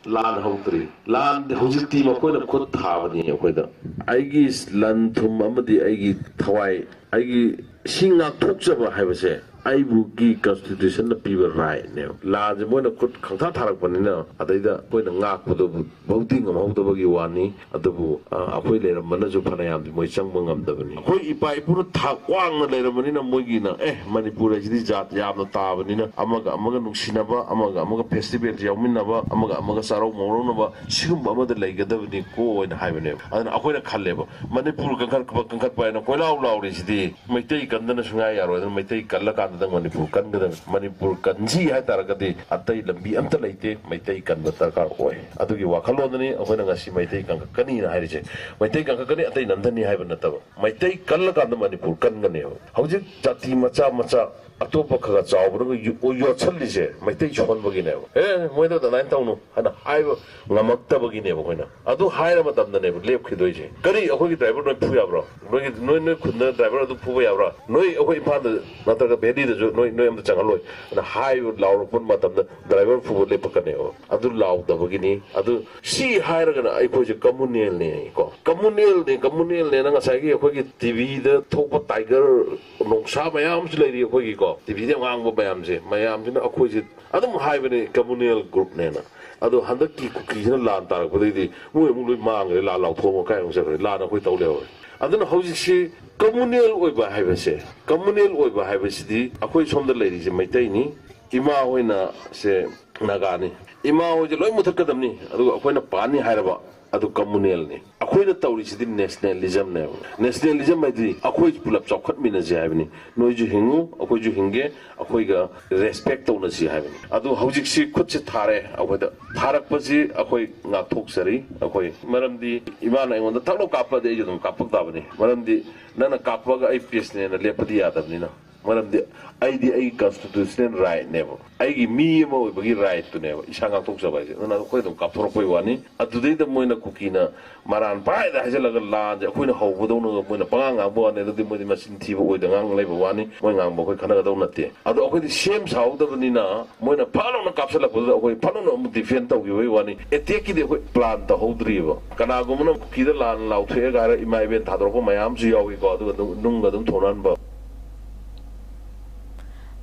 ꯂꯥꯟ ꯍꯧꯗ꯭ꯔꯤ꯫ ꯂꯥꯟ ꯍꯧꯖꯤꯛꯇꯤ ꯃꯈꯣꯏꯅ ꯈꯨꯠ ꯊꯥꯕꯅꯤ ꯑꯩꯈꯣꯏꯗ꯫ ꯑꯩꯒꯤ ꯂꯟ ꯊꯨꯝ ꯑꯃꯗꯤ ꯑꯩꯒꯤ ꯊꯋꯥꯏ, ꯑꯩꯒꯤ ꯁꯤ ꯉꯥꯛꯊꯣꯛꯆꯕ ꯍꯥꯏꯕꯁꯦ ꯑꯩꯕꯨꯒꯤ constitution ꯅ ꯄꯤꯕ right ꯅꯦꯕ꯫ ꯂꯥꯟꯁꯦ ꯃꯣꯏꯅ ꯈꯨꯠ ꯈꯪꯊꯥ ꯊꯥꯔꯛꯄꯅꯤꯅ ꯑꯗꯩꯗ ꯑꯩꯈꯣꯏꯅ ꯉꯥꯛꯄꯗꯨꯕꯨ ꯚꯧꯗꯤ ꯉꯝꯍꯧꯗꯕꯒꯤ ꯋꯥꯅꯤ꯫ ꯑꯗꯨꯕꯨ, ꯑ, ꯑꯩꯈꯣꯏ ꯂꯩꯔꯝꯕꯅꯁꯨ ꯐꯅꯌꯥꯝꯗꯤ ꯃꯣꯏ ꯆꯪꯕ ꯉꯝꯗꯕꯅꯤ꯫ ꯑꯩꯈꯣꯏ ꯏꯄꯥ ꯏꯄꯨꯅ ꯊꯥꯛ ꯋꯥꯡꯅ ꯂꯩꯔꯝꯕꯅꯤꯅ ꯃꯣꯏꯒꯤꯅ, "ꯑꯦ, ꯃꯅꯤꯄꯨꯔ ꯍꯥꯏꯁꯤꯗꯤ ꯖꯥꯠ ꯌꯥꯝꯅ ꯇꯥꯕꯅꯤꯅ ꯑꯃꯒ ꯑꯃꯒ ꯅꯨꯡꯁꯤꯅꯕ, ꯑꯃꯒ ꯑꯃꯒ festival ꯌꯥꯎꯃꯤꯟꯅꯕ, ꯑꯃꯒ ꯑꯃꯒ ꯆꯥꯔꯧ ꯃꯧꯔꯧꯅꯕ ꯁꯤꯒꯨꯝꯕ ꯑꯃꯗ ꯂꯩꯒꯗꯕꯅꯤꯀꯣ" ꯍꯥꯏꯅ ꯍꯥꯏꯕꯅꯦꯕ꯫ ꯑꯗꯨꯅ ꯑꯩꯈꯣꯏꯅ ꯈꯜꯂꯦꯕ, ꯃꯅꯤꯄꯨꯔ ꯀꯟꯈꯠꯄ, ꯀꯟꯈꯠꯄ ꯍꯥꯏꯅ ꯀꯣꯏꯂꯥꯎ ꯂꯥꯎꯔꯤꯁꯤꯗꯤ ꯃꯩꯇꯩ ꯀꯟꯗꯅ ꯁꯨꯡꯌꯥ ꯌꯥꯔꯣꯏ꯫ ꯑꯗꯨꯅ ꯃꯩꯇꯩ ꯀꯜꯂꯀꯥꯟꯗ ꯃꯅꯤꯄꯨꯔ ꯀꯟꯒꯗꯕꯅꯤ꯫ ꯃꯅꯤꯄꯨꯔ ꯀꯟꯁꯤ ꯍꯥꯏ ꯇꯥꯔꯒꯗꯤ ꯑꯇꯩ ꯂꯝꯕꯤ ꯑꯝꯇ ꯂꯩꯇꯦ, ꯃꯩꯇꯩ ꯀꯟꯕ ꯗꯔꯀꯥꯔ ꯑꯣꯏ꯫ ꯑꯗꯨꯒꯤ ꯋꯥꯈꯜꯂꯣꯟꯗꯅꯤ ꯑꯩꯈꯣꯏꯅ ꯉꯁꯤ ꯃꯩꯇꯩ ꯀꯟꯈꯠꯀꯅꯤꯅ ꯍꯥꯏꯔꯤꯁꯦ꯫ ꯃꯩꯇꯩ ꯀꯟꯈꯠꯀꯅꯤ, ꯑꯇꯩ ꯅꯝꯊꯅꯤ ꯍꯥꯏꯕ ꯅꯠꯇꯕ꯫ ꯃꯩꯇꯩ ꯀꯜꯂꯀꯥꯟꯗ ꯃꯅꯤꯄꯨꯔ ꯀꯟꯒꯅꯦꯕ꯫ ꯍꯧꯖꯤꯛ ꯖꯥꯇꯤ ꯃꯆꯥ ꯃꯆꯥ ꯑꯇꯣꯞꯄ ꯈꯔ ꯆꯥꯎꯕꯅꯒ ꯌꯨ-, ꯌꯣꯠꯁꯜꯂꯤꯁꯦ ꯃꯩꯇꯩ ꯁꯣꯟꯕꯒꯤꯅꯦꯕ꯫ "ꯑꯦ, ꯃꯣꯏꯗ ꯑꯗꯨꯃꯥꯏꯅ ꯇꯧꯅꯨ" ꯍꯥꯏꯅ ꯍꯥꯏꯕ ꯉꯝꯃꯛꯇꯕꯒꯤꯅꯦꯕ ꯑꯩꯈꯣꯏꯅ꯫ ꯑꯗꯨ ꯍꯥꯏꯔ ꯃꯇꯝꯗꯅꯦꯕ ꯂꯦꯞꯈꯤꯗꯣꯏꯁꯦ꯫ "ꯀꯔꯤ, ꯑꯩꯈꯣꯏꯒꯤ driver ꯅꯣꯏ ꯐꯨ ꯌꯥꯕ꯭ꯔꯣ? ꯅꯣꯏꯒꯤ, ꯅꯣꯏ, ꯅꯣꯏ ꯈꯨꯟꯗ driver ꯑꯗꯨ ꯐꯨꯕ ꯌꯥꯕ꯭ꯔꯥ? ꯅꯣꯏ ꯑꯩꯈꯣꯏ ꯏꯝꯐꯥꯜꯗ ꯅꯠꯇ꯭ꯔꯒ ꯚꯦꯂꯤꯗꯁꯨ ꯅꯣꯏ, ꯅꯣꯏ ꯑꯝꯇ ꯆꯪꯍꯜꯂꯣꯏ" ꯑꯅ ꯍꯥꯏꯕ ꯂꯥꯎꯔꯛꯄ ꯃꯇꯝꯗ driver ꯐꯨꯕ ꯂꯦꯞꯄꯛꯀꯅꯦꯕ꯫ ꯑꯗꯨ ꯂꯥꯎꯗꯕꯒꯤꯅꯤ꯫ ꯑꯗꯨ ꯁꯤ ꯍꯥꯏꯔꯒꯅ ꯑꯩꯈꯣꯏꯁꯦ communal ꯅꯦ ꯀꯣ꯫ Communal ꯅꯦ, communal ꯅꯦꯅ ꯉꯁꯥꯏꯒꯤ ꯑꯩꯈꯣꯏꯒꯤ ꯇꯤꯚꯤꯗ ꯊꯣꯛꯄ tiger ꯅꯣꯡꯁꯥ ꯃꯌꯥꯝ ꯑꯃꯁꯨ ꯂꯩꯔꯤ ꯑꯩꯈꯣꯏꯒꯤꯀꯣ꯫ ꯇꯤꯚꯤꯗ ꯉꯥꯡꯕ ꯃꯌꯥꯝꯁꯦ, ꯃꯌꯥꯝꯁꯤꯅ ꯑꯩꯈꯣꯏꯁꯦ ꯑꯗꯨꯝ ꯍꯥꯏꯕꯅꯦ communal group ꯅꯦꯅ꯫ ꯑꯗꯣ ꯍꯟꯗꯛꯀꯤ ꯀꯨꯀꯤꯁꯤꯅ ꯂꯥꯟ ꯇꯥꯔꯛꯄꯗꯩꯗꯤ ꯃꯣꯏ ꯑꯃꯨꯛ ꯂꯣꯏ ꯃꯥꯡꯈ꯭ꯔꯦ, ꯂꯥꯟ ꯂꯥꯎꯊꯣꯛꯑꯒ ꯀꯥꯏ ꯑꯃꯨꯛ ꯆꯠꯈ꯭ꯔꯦ, ꯂꯥꯟ ꯑꯩꯈꯣꯏ ꯇꯧ ꯂꯩꯍꯧꯔꯦ꯫ ꯑꯗꯨꯅ ꯍꯧꯖꯤꯛꯁꯤ communal ꯑꯣꯏꯕ ꯍꯥꯏꯕꯁꯦ, communal ꯑꯣꯏꯕ ꯍꯥꯏꯕꯁꯤꯗꯤ ꯑꯩꯈꯣꯏ ꯁꯣꯝꯗ ꯂꯩꯔꯤꯁꯦ ꯃꯩꯇꯩꯅꯤ, ꯏꯃꯥ ꯍꯣꯏꯅ ꯁꯦ ꯅꯥꯒꯥꯅꯤ, ꯏꯃꯥ ꯍꯣꯏꯁꯦ ꯂꯣꯏ ꯃꯨꯊꯠꯀꯗꯕꯅꯤ, ꯑꯗꯨꯒ ꯑꯩꯈꯣꯏꯅ ꯄꯥꯅꯤ ꯍꯥꯏꯔꯕ ꯑꯗꯨ communal ꯅꯤ꯫ ꯑꯩꯈꯣꯏꯅ ꯇꯧꯔꯤꯁꯤꯗꯤ ꯅꯦꯁꯅꯦꯂꯤꯖꯝꯅꯦꯕ꯫ ꯅꯦꯁꯅꯦꯂꯤꯖꯝ ꯍꯥꯏꯗꯤ ꯑꯩꯈꯣꯏ ꯄꯨꯂꯞ ꯆꯥꯎꯈꯠꯃꯤꯟꯅꯁꯤ ꯍꯥꯏꯕꯅꯤ꯫ ꯅꯣꯏꯁꯨ ꯍꯤꯡꯉꯨ, ꯑꯩꯈꯣꯏꯁꯨ ꯍꯤꯡꯒꯦ, ꯑꯩꯈꯣꯏꯒ ꯔꯦꯁꯄꯦꯛ ꯇꯧꯅꯁꯤ ꯍꯥꯏꯕꯅꯤ꯫ ꯑꯗꯣ ꯍꯧꯖꯤꯛꯁꯤ ꯈꯨꯠꯁꯦ ꯊꯥꯔꯦ ꯑꯩꯈꯣꯏꯗ꯫ ꯊꯥꯔꯛꯄꯁꯤ ꯑꯩꯈꯣꯏ ꯉꯥꯛꯊꯣꯛꯆꯔꯤ꯫ ꯑꯩꯈꯣꯏ, ꯃꯔꯝꯗꯤ ꯏꯃꯥꯅ ꯑꯩꯉꯣꯟꯗ ꯊꯛ ꯂꯥꯎ ꯀꯥꯞꯄꯗꯤ ꯑꯩꯁꯨ ꯑꯗꯨꯝ ꯀꯥꯞꯄꯛ ꯇꯥꯕꯅꯤ꯫ ꯃꯔꯝꯗꯤ ꯅꯪꯅ ꯀꯥꯞꯄꯒ ꯑꯩ ꯄꯦꯁꯅꯦꯅ ꯂꯦꯞꯄꯗꯤ ꯌꯥꯗꯕꯅꯤꯅ꯫ ꯃꯔꯝꯗꯤ ꯑꯩꯗꯤ ꯑꯩꯒꯤ ꯀꯟꯁꯇꯤꯇ꯭ꯌꯨꯁꯅꯦꯜ ꯔꯥꯏꯠꯅꯦꯕ, ꯑꯩꯒꯤ ꯃꯤ ꯑꯃ ꯑꯣꯏꯕꯒꯤ ꯔꯥꯏꯠꯇꯨꯅꯦꯕ ꯏꯁꯥ ꯉꯥꯛꯊꯣꯛꯆꯕ ꯍꯥꯏꯁꯦ꯫ ꯑꯗꯨꯅ ꯑꯩꯈꯣꯏ ꯑꯗꯨꯝ ꯀꯥꯞꯊꯣꯔꯛꯄꯩ ꯋꯥꯅꯤ꯫ ꯑꯗꯨꯗꯩꯗ ꯃꯣꯏꯅ ꯀꯨꯀꯤꯅ ꯃꯔꯥꯟ ꯄꯪꯍꯥꯏꯗ ꯍꯥꯏꯖꯤꯜꯂꯒ ꯂꯥꯟꯁꯦ ꯑꯩꯈꯣꯏꯅ ꯍꯧꯕꯗꯧꯅ ꯃꯣꯏꯅ ꯄꯉꯥꯡ ꯉꯥꯡꯕ ꯋꯥꯅꯤ꯫ ꯑꯗꯨꯗꯤ ꯃꯣꯏꯗꯤ ꯃꯆꯤꯟ ꯊꯤꯕ ꯑꯣꯏꯗ ꯉꯥꯡ ꯂꯩꯕ ꯋꯥꯅꯤ꯫ ꯃꯣꯏ ꯉꯥꯡꯕ ꯑꯩꯈꯣꯏ ꯈꯟꯅꯒꯗꯧ ꯅꯠꯇꯦ꯫ ꯑꯗꯣ ꯑꯩꯈꯣꯏꯗꯤ ꯁꯦꯝ ꯁꯥꯍꯧꯗꯕꯅꯤꯅ ꯃꯣꯏꯅ ꯐꯠ ꯂꯥꯎꯅ ꯀꯥꯞꯁꯤꯜꯂꯛꯄꯗꯨꯗ ꯑꯩꯈꯣꯏ ꯐꯠ ꯂꯥꯎꯅ ꯑꯃꯨꯛ ꯗꯤꯐꯦꯟ ꯇꯧꯈꯤꯕꯒꯤ ꯋꯥꯅꯤ꯫ ꯑꯦꯇꯦꯛꯀꯤꯗꯤ ꯑꯩꯈꯣꯏ ꯄ꯭ꯂꯥꯟ ꯇꯧꯍꯧꯗ꯭ꯔꯤꯑꯕ꯫ ꯀꯅꯥꯒꯨꯝꯕꯅ ꯀꯨꯀꯤꯗ ꯂꯥꯟ ꯂꯥꯎꯊꯣꯛꯑꯦꯒ ꯍꯥꯏꯔꯒ ꯏꯃꯥ ꯏꯕꯦꯟ ꯊꯥꯗꯣꯔꯛꯄ ꯃꯌꯥꯝꯁꯨ ꯌꯥꯎꯏꯀꯣ꯫ ꯑꯗꯨꯒ ꯑꯗꯨꯝ ꯅꯨꯡꯒ ꯑꯗꯨꯝ ꯊꯣꯡꯅꯍꯟꯕ꯫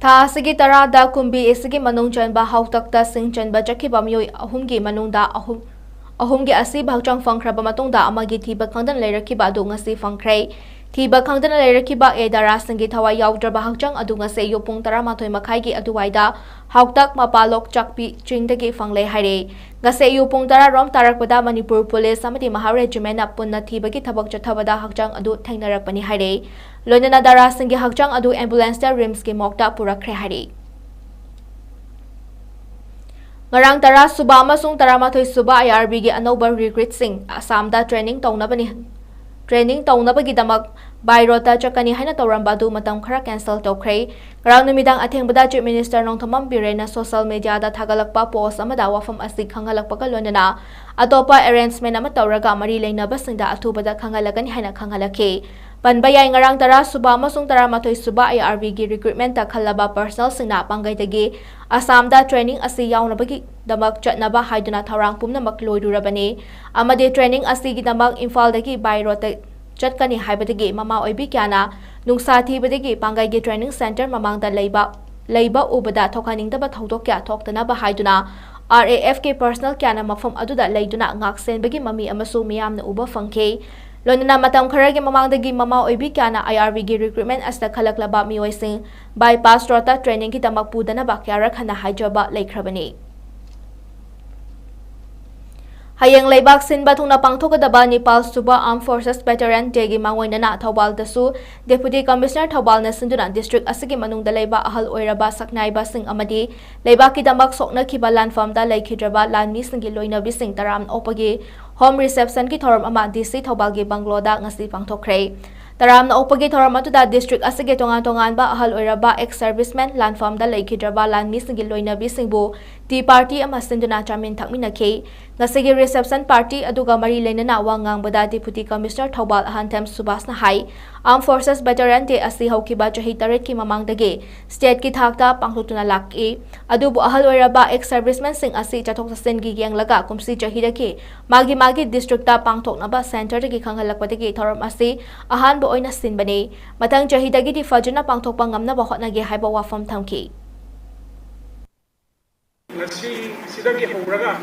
ꯊꯥ ꯑꯁꯤꯒꯤ ꯇꯔꯥꯗ ꯀꯨꯝꯕꯤ ꯑꯁꯤꯒꯤ ꯃꯅꯨꯡ ꯆꯟꯕ ꯍꯥꯎꯇꯛꯇ ꯁꯤꯡ ꯆꯟꯕ ꯆꯠꯈꯤꯕ ꯃꯤꯑꯣꯏ ꯑꯍꯨꯝꯒꯤ ꯃꯅꯨꯡꯗ ꯑꯍꯨꯝ, ꯑꯍꯨꯝꯒꯤ ꯑꯁꯤꯕ ꯍꯛꯆꯥꯡ ꯐꯪꯈ꯭ꯔꯕ ꯃꯇꯨꯡꯗ ꯑꯃꯒꯤ ꯊꯤꯕ ꯈꯪꯗꯅ ꯂꯩꯔꯛꯈꯤꯕ ꯑꯗꯨ ꯉꯁꯤ ꯐꯪꯈ꯭ꯔꯦ꯫ ꯊꯤꯕ ꯈꯪꯗꯅ ꯂꯩꯔꯛꯈꯤꯕ ꯑꯦ ꯗꯥꯔꯥꯁꯤꯡꯒꯤ ꯊꯋꯥꯏ ꯌꯥꯎꯗ꯭ꯔꯕ ꯍꯛꯆꯥꯡ ꯑꯗꯨ ꯉꯁꯤ ꯑꯌꯨꯛ ꯄꯨꯡ ꯇꯔꯥꯃꯥꯊꯣꯏ ꯃꯈꯥꯏꯒꯤ ꯑꯗꯨꯋꯥꯏꯗ ꯍꯥꯎꯇꯛ ꯃꯄꯥꯂꯣꯛ ꯆꯥꯛꯄꯤ ꯆꯤꯡꯗꯒꯤ ꯐꯪꯂꯦ ꯍꯥꯏꯔꯦ꯫ ꯉꯁꯤ ꯑꯌꯨꯛ ꯄꯨꯡ ꯇꯔꯥ ꯔꯣꯝ ꯇꯥꯔꯛꯄꯗ ꯃꯅꯤꯄꯨꯔ ꯄꯨꯂꯤꯁ ꯑꯃꯗꯤ ꯃꯍꯥ ꯔꯦꯖꯤꯃꯦꯟꯅ ꯄꯨꯟꯅ ꯊꯤꯕꯒꯤ ꯊꯕꯛ ꯆꯠꯊꯕꯗ ꯍꯛꯆꯥꯡ ꯑꯗꯨ ꯊꯦꯡꯅꯔꯛꯄꯅꯤ ꯍꯥꯏꯔꯦ꯫ ꯂꯣꯏꯅꯅ ꯗꯥꯔꯥꯁꯤꯡꯒꯤ ꯍꯛꯆꯥꯡ ꯑꯗꯨ ꯑꯦꯝꯕꯨꯂꯦꯟꯁꯇ ꯔꯤꯝꯁꯀꯤ ꯃꯣꯔꯒꯇ ꯄꯨꯔꯛꯈ꯭ꯔꯦ ꯍꯥꯏꯔꯤ꯫ ꯉꯔꯥꯡ ꯇꯔꯥ ꯁꯨꯕ ꯑꯃꯁꯨꯡ ꯇꯔꯥꯃꯥꯊꯣꯏ ꯁꯨꯕ ꯑꯥꯏ ꯑꯥꯔ ꯕꯤꯒꯤ ꯑꯅꯧꯕ ꯔꯤꯀ꯭ꯔꯨꯠꯁꯤꯡ ꯑꯁꯥꯝꯗ ꯇ꯭ꯔꯦꯅꯤꯡ ꯇꯧꯅꯕꯅꯤ, ꯇ꯭ꯔꯦꯅꯤꯡ ꯇꯧꯅꯕꯒꯤꯗꯃꯛ ꯕꯥꯏ ꯔꯣꯗꯇ ꯆꯠꯀꯅꯤ ꯍꯥꯏꯅ ꯇꯧꯔꯝꯕ ꯑꯗꯨ ꯃꯇꯝ ꯈꯔ ꯀꯦꯟꯁꯦꯜ ꯇꯧꯈ꯭ꯔꯦ꯫ ꯉꯔꯥꯡ ꯅꯨꯃꯤꯗꯥꯡ ꯑꯊꯦꯡꯕꯗ ꯆꯤꯐ ꯃꯤꯅꯤꯁꯇꯔ ꯅꯣꯡꯊꯣꯝꯕꯝ ꯕꯤꯔꯦꯟꯅ ꯁꯣꯁꯤꯌꯦꯜ ꯃꯤꯗꯤꯌꯥꯗ ꯊꯥꯒꯠꯂꯛꯄ ꯄꯣꯁ ꯑꯃꯗ ꯋꯥꯐꯝ ꯑꯁꯤ ꯈꯪꯍꯜꯂꯛꯄꯒ ꯂꯣꯏꯅꯅ ꯑꯇꯣꯞꯄ ꯑꯦꯔꯦꯟꯖꯃꯦꯟ ꯑꯃ ꯇꯧꯔꯒ ꯃꯔꯤ ꯂꯩꯅꯕꯁꯤꯡꯗ ꯑꯊꯨꯕꯗ ꯈꯪꯍꯜꯂꯛꯀꯅꯤ ꯍꯥꯏꯅ ꯈꯪꯍꯜꯂꯛꯈꯤ꯫ ꯄꯟꯕ ꯌꯥꯏ, ꯉꯔꯥꯡ ꯇꯔꯥ ꯁꯨꯕ ꯑꯃꯁꯨꯡ ꯇꯔꯥꯃꯥꯊꯣꯏ ꯁꯨꯕ ꯑꯥꯏ ꯑꯥꯔ ꯕꯤꯒꯤ ꯔꯤꯀ꯭ꯔꯨꯠꯃꯦꯟꯇ ꯈꯜꯂꯕ ꯄꯔꯁꯅꯦꯜꯁꯤꯡꯅ ꯄꯥꯡꯒꯩꯗꯒꯤ ꯑꯁꯥꯝꯗ ꯇ꯭ꯔꯦꯅꯤꯡ ꯑꯁꯤ ꯌꯥꯎꯅꯕꯒꯤꯗꯃꯛ ꯆꯠꯅꯕ ꯍꯥꯏꯗꯨꯅ ꯊꯧꯔꯥꯡ ꯄꯨꯝꯅꯃꯛ ꯂꯣꯏꯔꯨꯔꯕꯅꯤ ꯑꯃꯗꯤ ꯇ꯭ꯔꯦꯅꯤꯡ ꯑꯁꯤꯒꯤꯗꯃꯛ ꯏꯝꯐꯥꯜꯗꯒꯤ ꯕꯥꯏ ꯔꯣꯗꯇ ꯆꯠꯀꯅꯤ ꯍꯥꯏꯕꯗꯒꯤ ꯃꯃꯥ ꯑꯣꯏꯕꯤ ꯀꯌꯥꯅ ꯅꯨꯡꯁꯥ ꯊꯤꯕꯗꯒꯤ ꯄꯥꯡꯒꯩꯒꯤ ꯇ꯭ꯔꯦꯅꯤꯡ ꯁꯦꯟꯇꯔ ꯃꯃꯥꯡꯗ ꯂꯩꯕ, ꯂꯩꯕ ꯎꯕꯗ ꯊꯣꯛꯍꯟꯅꯤꯡꯗꯕ ꯊꯧꯗꯣꯛ ꯀꯌꯥ ꯊꯣꯛꯇꯅꯕ ꯍꯥꯏꯗꯨꯅ ꯑꯥꯔ ꯑꯦ ꯑꯦꯐꯀꯤ ꯄꯔꯁꯅꯦꯜ ꯀꯌꯥꯅ ꯃꯐꯝ ꯑꯗꯨꯗ ꯂꯩꯗꯨꯅ ꯉꯥꯛ ꯁꯦꯟꯕꯒꯤ ꯃꯃꯤ ꯑꯃꯁꯨ ꯃꯤꯌꯥꯝꯅ ꯎꯕ ꯐꯪꯈꯤ꯫ ꯂꯣꯏꯅꯅ ꯃꯇꯝ ꯈꯔꯒꯤ ꯃꯃꯥꯡꯗꯒꯤ ꯃꯃꯥ ꯑꯣꯏꯕꯤ ꯀꯌꯥꯅ ꯑꯥꯏ ꯑꯥꯔ ꯕꯤꯒꯤ ꯔꯤꯀ꯭ꯔꯨꯠꯃꯦꯟ ꯑꯁꯤꯗ ꯈꯜꯂꯛꯂꯕ ꯃꯤꯑꯣꯏꯁꯤꯡ ꯕꯥꯏꯄꯥꯁ ꯔꯣꯗꯇ ꯇ꯭ꯔꯦꯅꯤꯡꯒꯤꯗꯃꯛ ꯄꯨꯗꯅꯕ ꯀꯌꯥꯔꯛ ꯍꯟꯅ ꯍꯥꯏꯖꯕ ꯂꯩꯈ꯭ꯔꯕꯅꯤ꯫ ꯍꯌꯦꯡ ꯂꯩꯕꯥꯛ ꯁꯤꯟꯕ ꯊꯨꯡꯅ ꯄꯥꯡꯊꯣꯛꯀꯗꯕ ꯅꯤꯄꯥꯜ ꯁꯨꯕ Armed Forces Veteran Day ꯒꯤ ꯃꯥꯡꯑꯣꯏꯅꯅ ꯊꯧꯕꯥꯜꯗꯁꯨ Deputy Commissioner ꯊꯧꯕꯥꯜꯅ ꯁꯤꯟꯗꯨꯅ district ꯑꯁꯤꯒꯤ ꯃꯅꯨꯡꯗ ꯂꯩꯕ ꯑꯍꯜ ꯑꯣꯏꯔꯕ ꯁꯛꯅꯥꯏꯕꯁꯤꯡ ꯑꯃꯗꯤ ꯂꯩꯕꯥꯛꯀꯤꯗꯃꯛ ꯁꯣꯛꯅꯈꯤꯕ ꯂꯥꯟꯐꯝꯗ ꯂꯩꯈꯤꯗ꯭ꯔꯕ ꯂꯥꯟꯃꯤꯁꯤꯡꯒꯤ ꯂꯣꯏꯅꯕꯤꯁꯤꯡ ꯇꯔꯥꯝꯅ ꯑꯣꯛꯄꯒꯤ home reception ꯒꯤ ꯊꯧꯔꯝ ꯑꯃ D C ꯊꯧꯕꯥꯜꯒꯤ bungalow ꯗ ꯉꯁꯤ ꯄꯥꯡꯊꯣꯛꯈ꯭ꯔꯦ꯫ ꯇꯔꯥꯝꯅ ꯑꯣꯛꯄꯒꯤ ꯊꯧꯔꯝ ꯑꯗꯨꯗ district ꯑꯁꯤꯒꯤ ꯇꯣꯉꯥꯟ ꯇꯣꯉꯥꯟꯕ ꯑꯍꯜ ꯑꯣꯏꯔꯕ ex servicemen, ꯂꯥꯟꯐꯝꯗ ꯂꯩꯈꯤꯗ꯭ꯔꯕ ꯂꯥꯟꯃꯤꯁꯤꯡꯒꯤ ꯂꯣꯏꯅꯕꯤꯁꯤꯡꯕꯨ tea party ꯑꯃ ꯁꯤꯟꯗꯨꯅ ꯆꯥꯃꯤꯟ ꯊꯛꯃꯤꯟꯅꯈꯤ꯫ ꯉꯁꯤꯒꯤ reception party ꯑꯗꯨꯒ ꯃꯔꯤ ꯂꯩꯅꯅ ꯋꯥ ꯉꯥꯡꯕꯗ Deputy Commissioner ꯊꯧꯕꯥꯜ ꯑꯍꯟꯊꯦꯝ ꯁꯨꯕꯥꯁꯅ ꯍꯥꯏ, Armed Forces Veteran Day ꯑꯁꯤ ꯍꯧꯈꯤꯕ ꯆꯍꯤ ꯇꯔꯦꯠꯀꯤ ꯃꯃꯥꯡꯗꯒꯤ state ꯀꯤ ꯊꯥꯛꯇ ꯄꯥꯡꯊꯣꯛꯇꯨꯅ ꯂꯥꯛꯏ꯫ ꯑꯗꯨꯕꯨ ꯑꯍꯜ ꯑꯣꯏꯔꯕ ex servicemen ꯁꯤꯡ ꯑꯁꯤ ꯆꯠꯊꯣꯛ ꯆꯠꯁꯤꯟꯒꯤ ꯌꯦꯡꯂꯒ ꯀꯨꯝꯁꯤ ꯆꯍꯤꯗꯒꯤ ꯃꯥꯒꯤ ꯃꯥꯒꯤ district ꯇ ꯄꯥꯡꯊꯣꯛꯅꯕ centre ꯗꯒꯤ ꯈꯪꯍꯜꯂꯛꯄꯗꯒꯤ ꯊꯧꯔꯝ ꯑꯁꯤ ꯑꯍꯥꯟꯕ ꯑꯣꯏꯅ ꯁꯤꯟꯕꯅꯤ꯫ ꯃꯊꯪ ꯆꯍꯤꯗꯒꯤꯗꯤ ꯐꯖꯅ ꯄꯥꯡꯊꯣꯛꯄ ꯉꯝꯅꯕ ꯍꯣꯠꯅꯒꯦ ꯍꯥꯏꯕ ꯋꯥꯐꯝ ꯊꯝꯈꯤ꯫ ꯉꯁꯤ ꯁꯤꯗꯒꯤ ꯍꯧꯔꯒ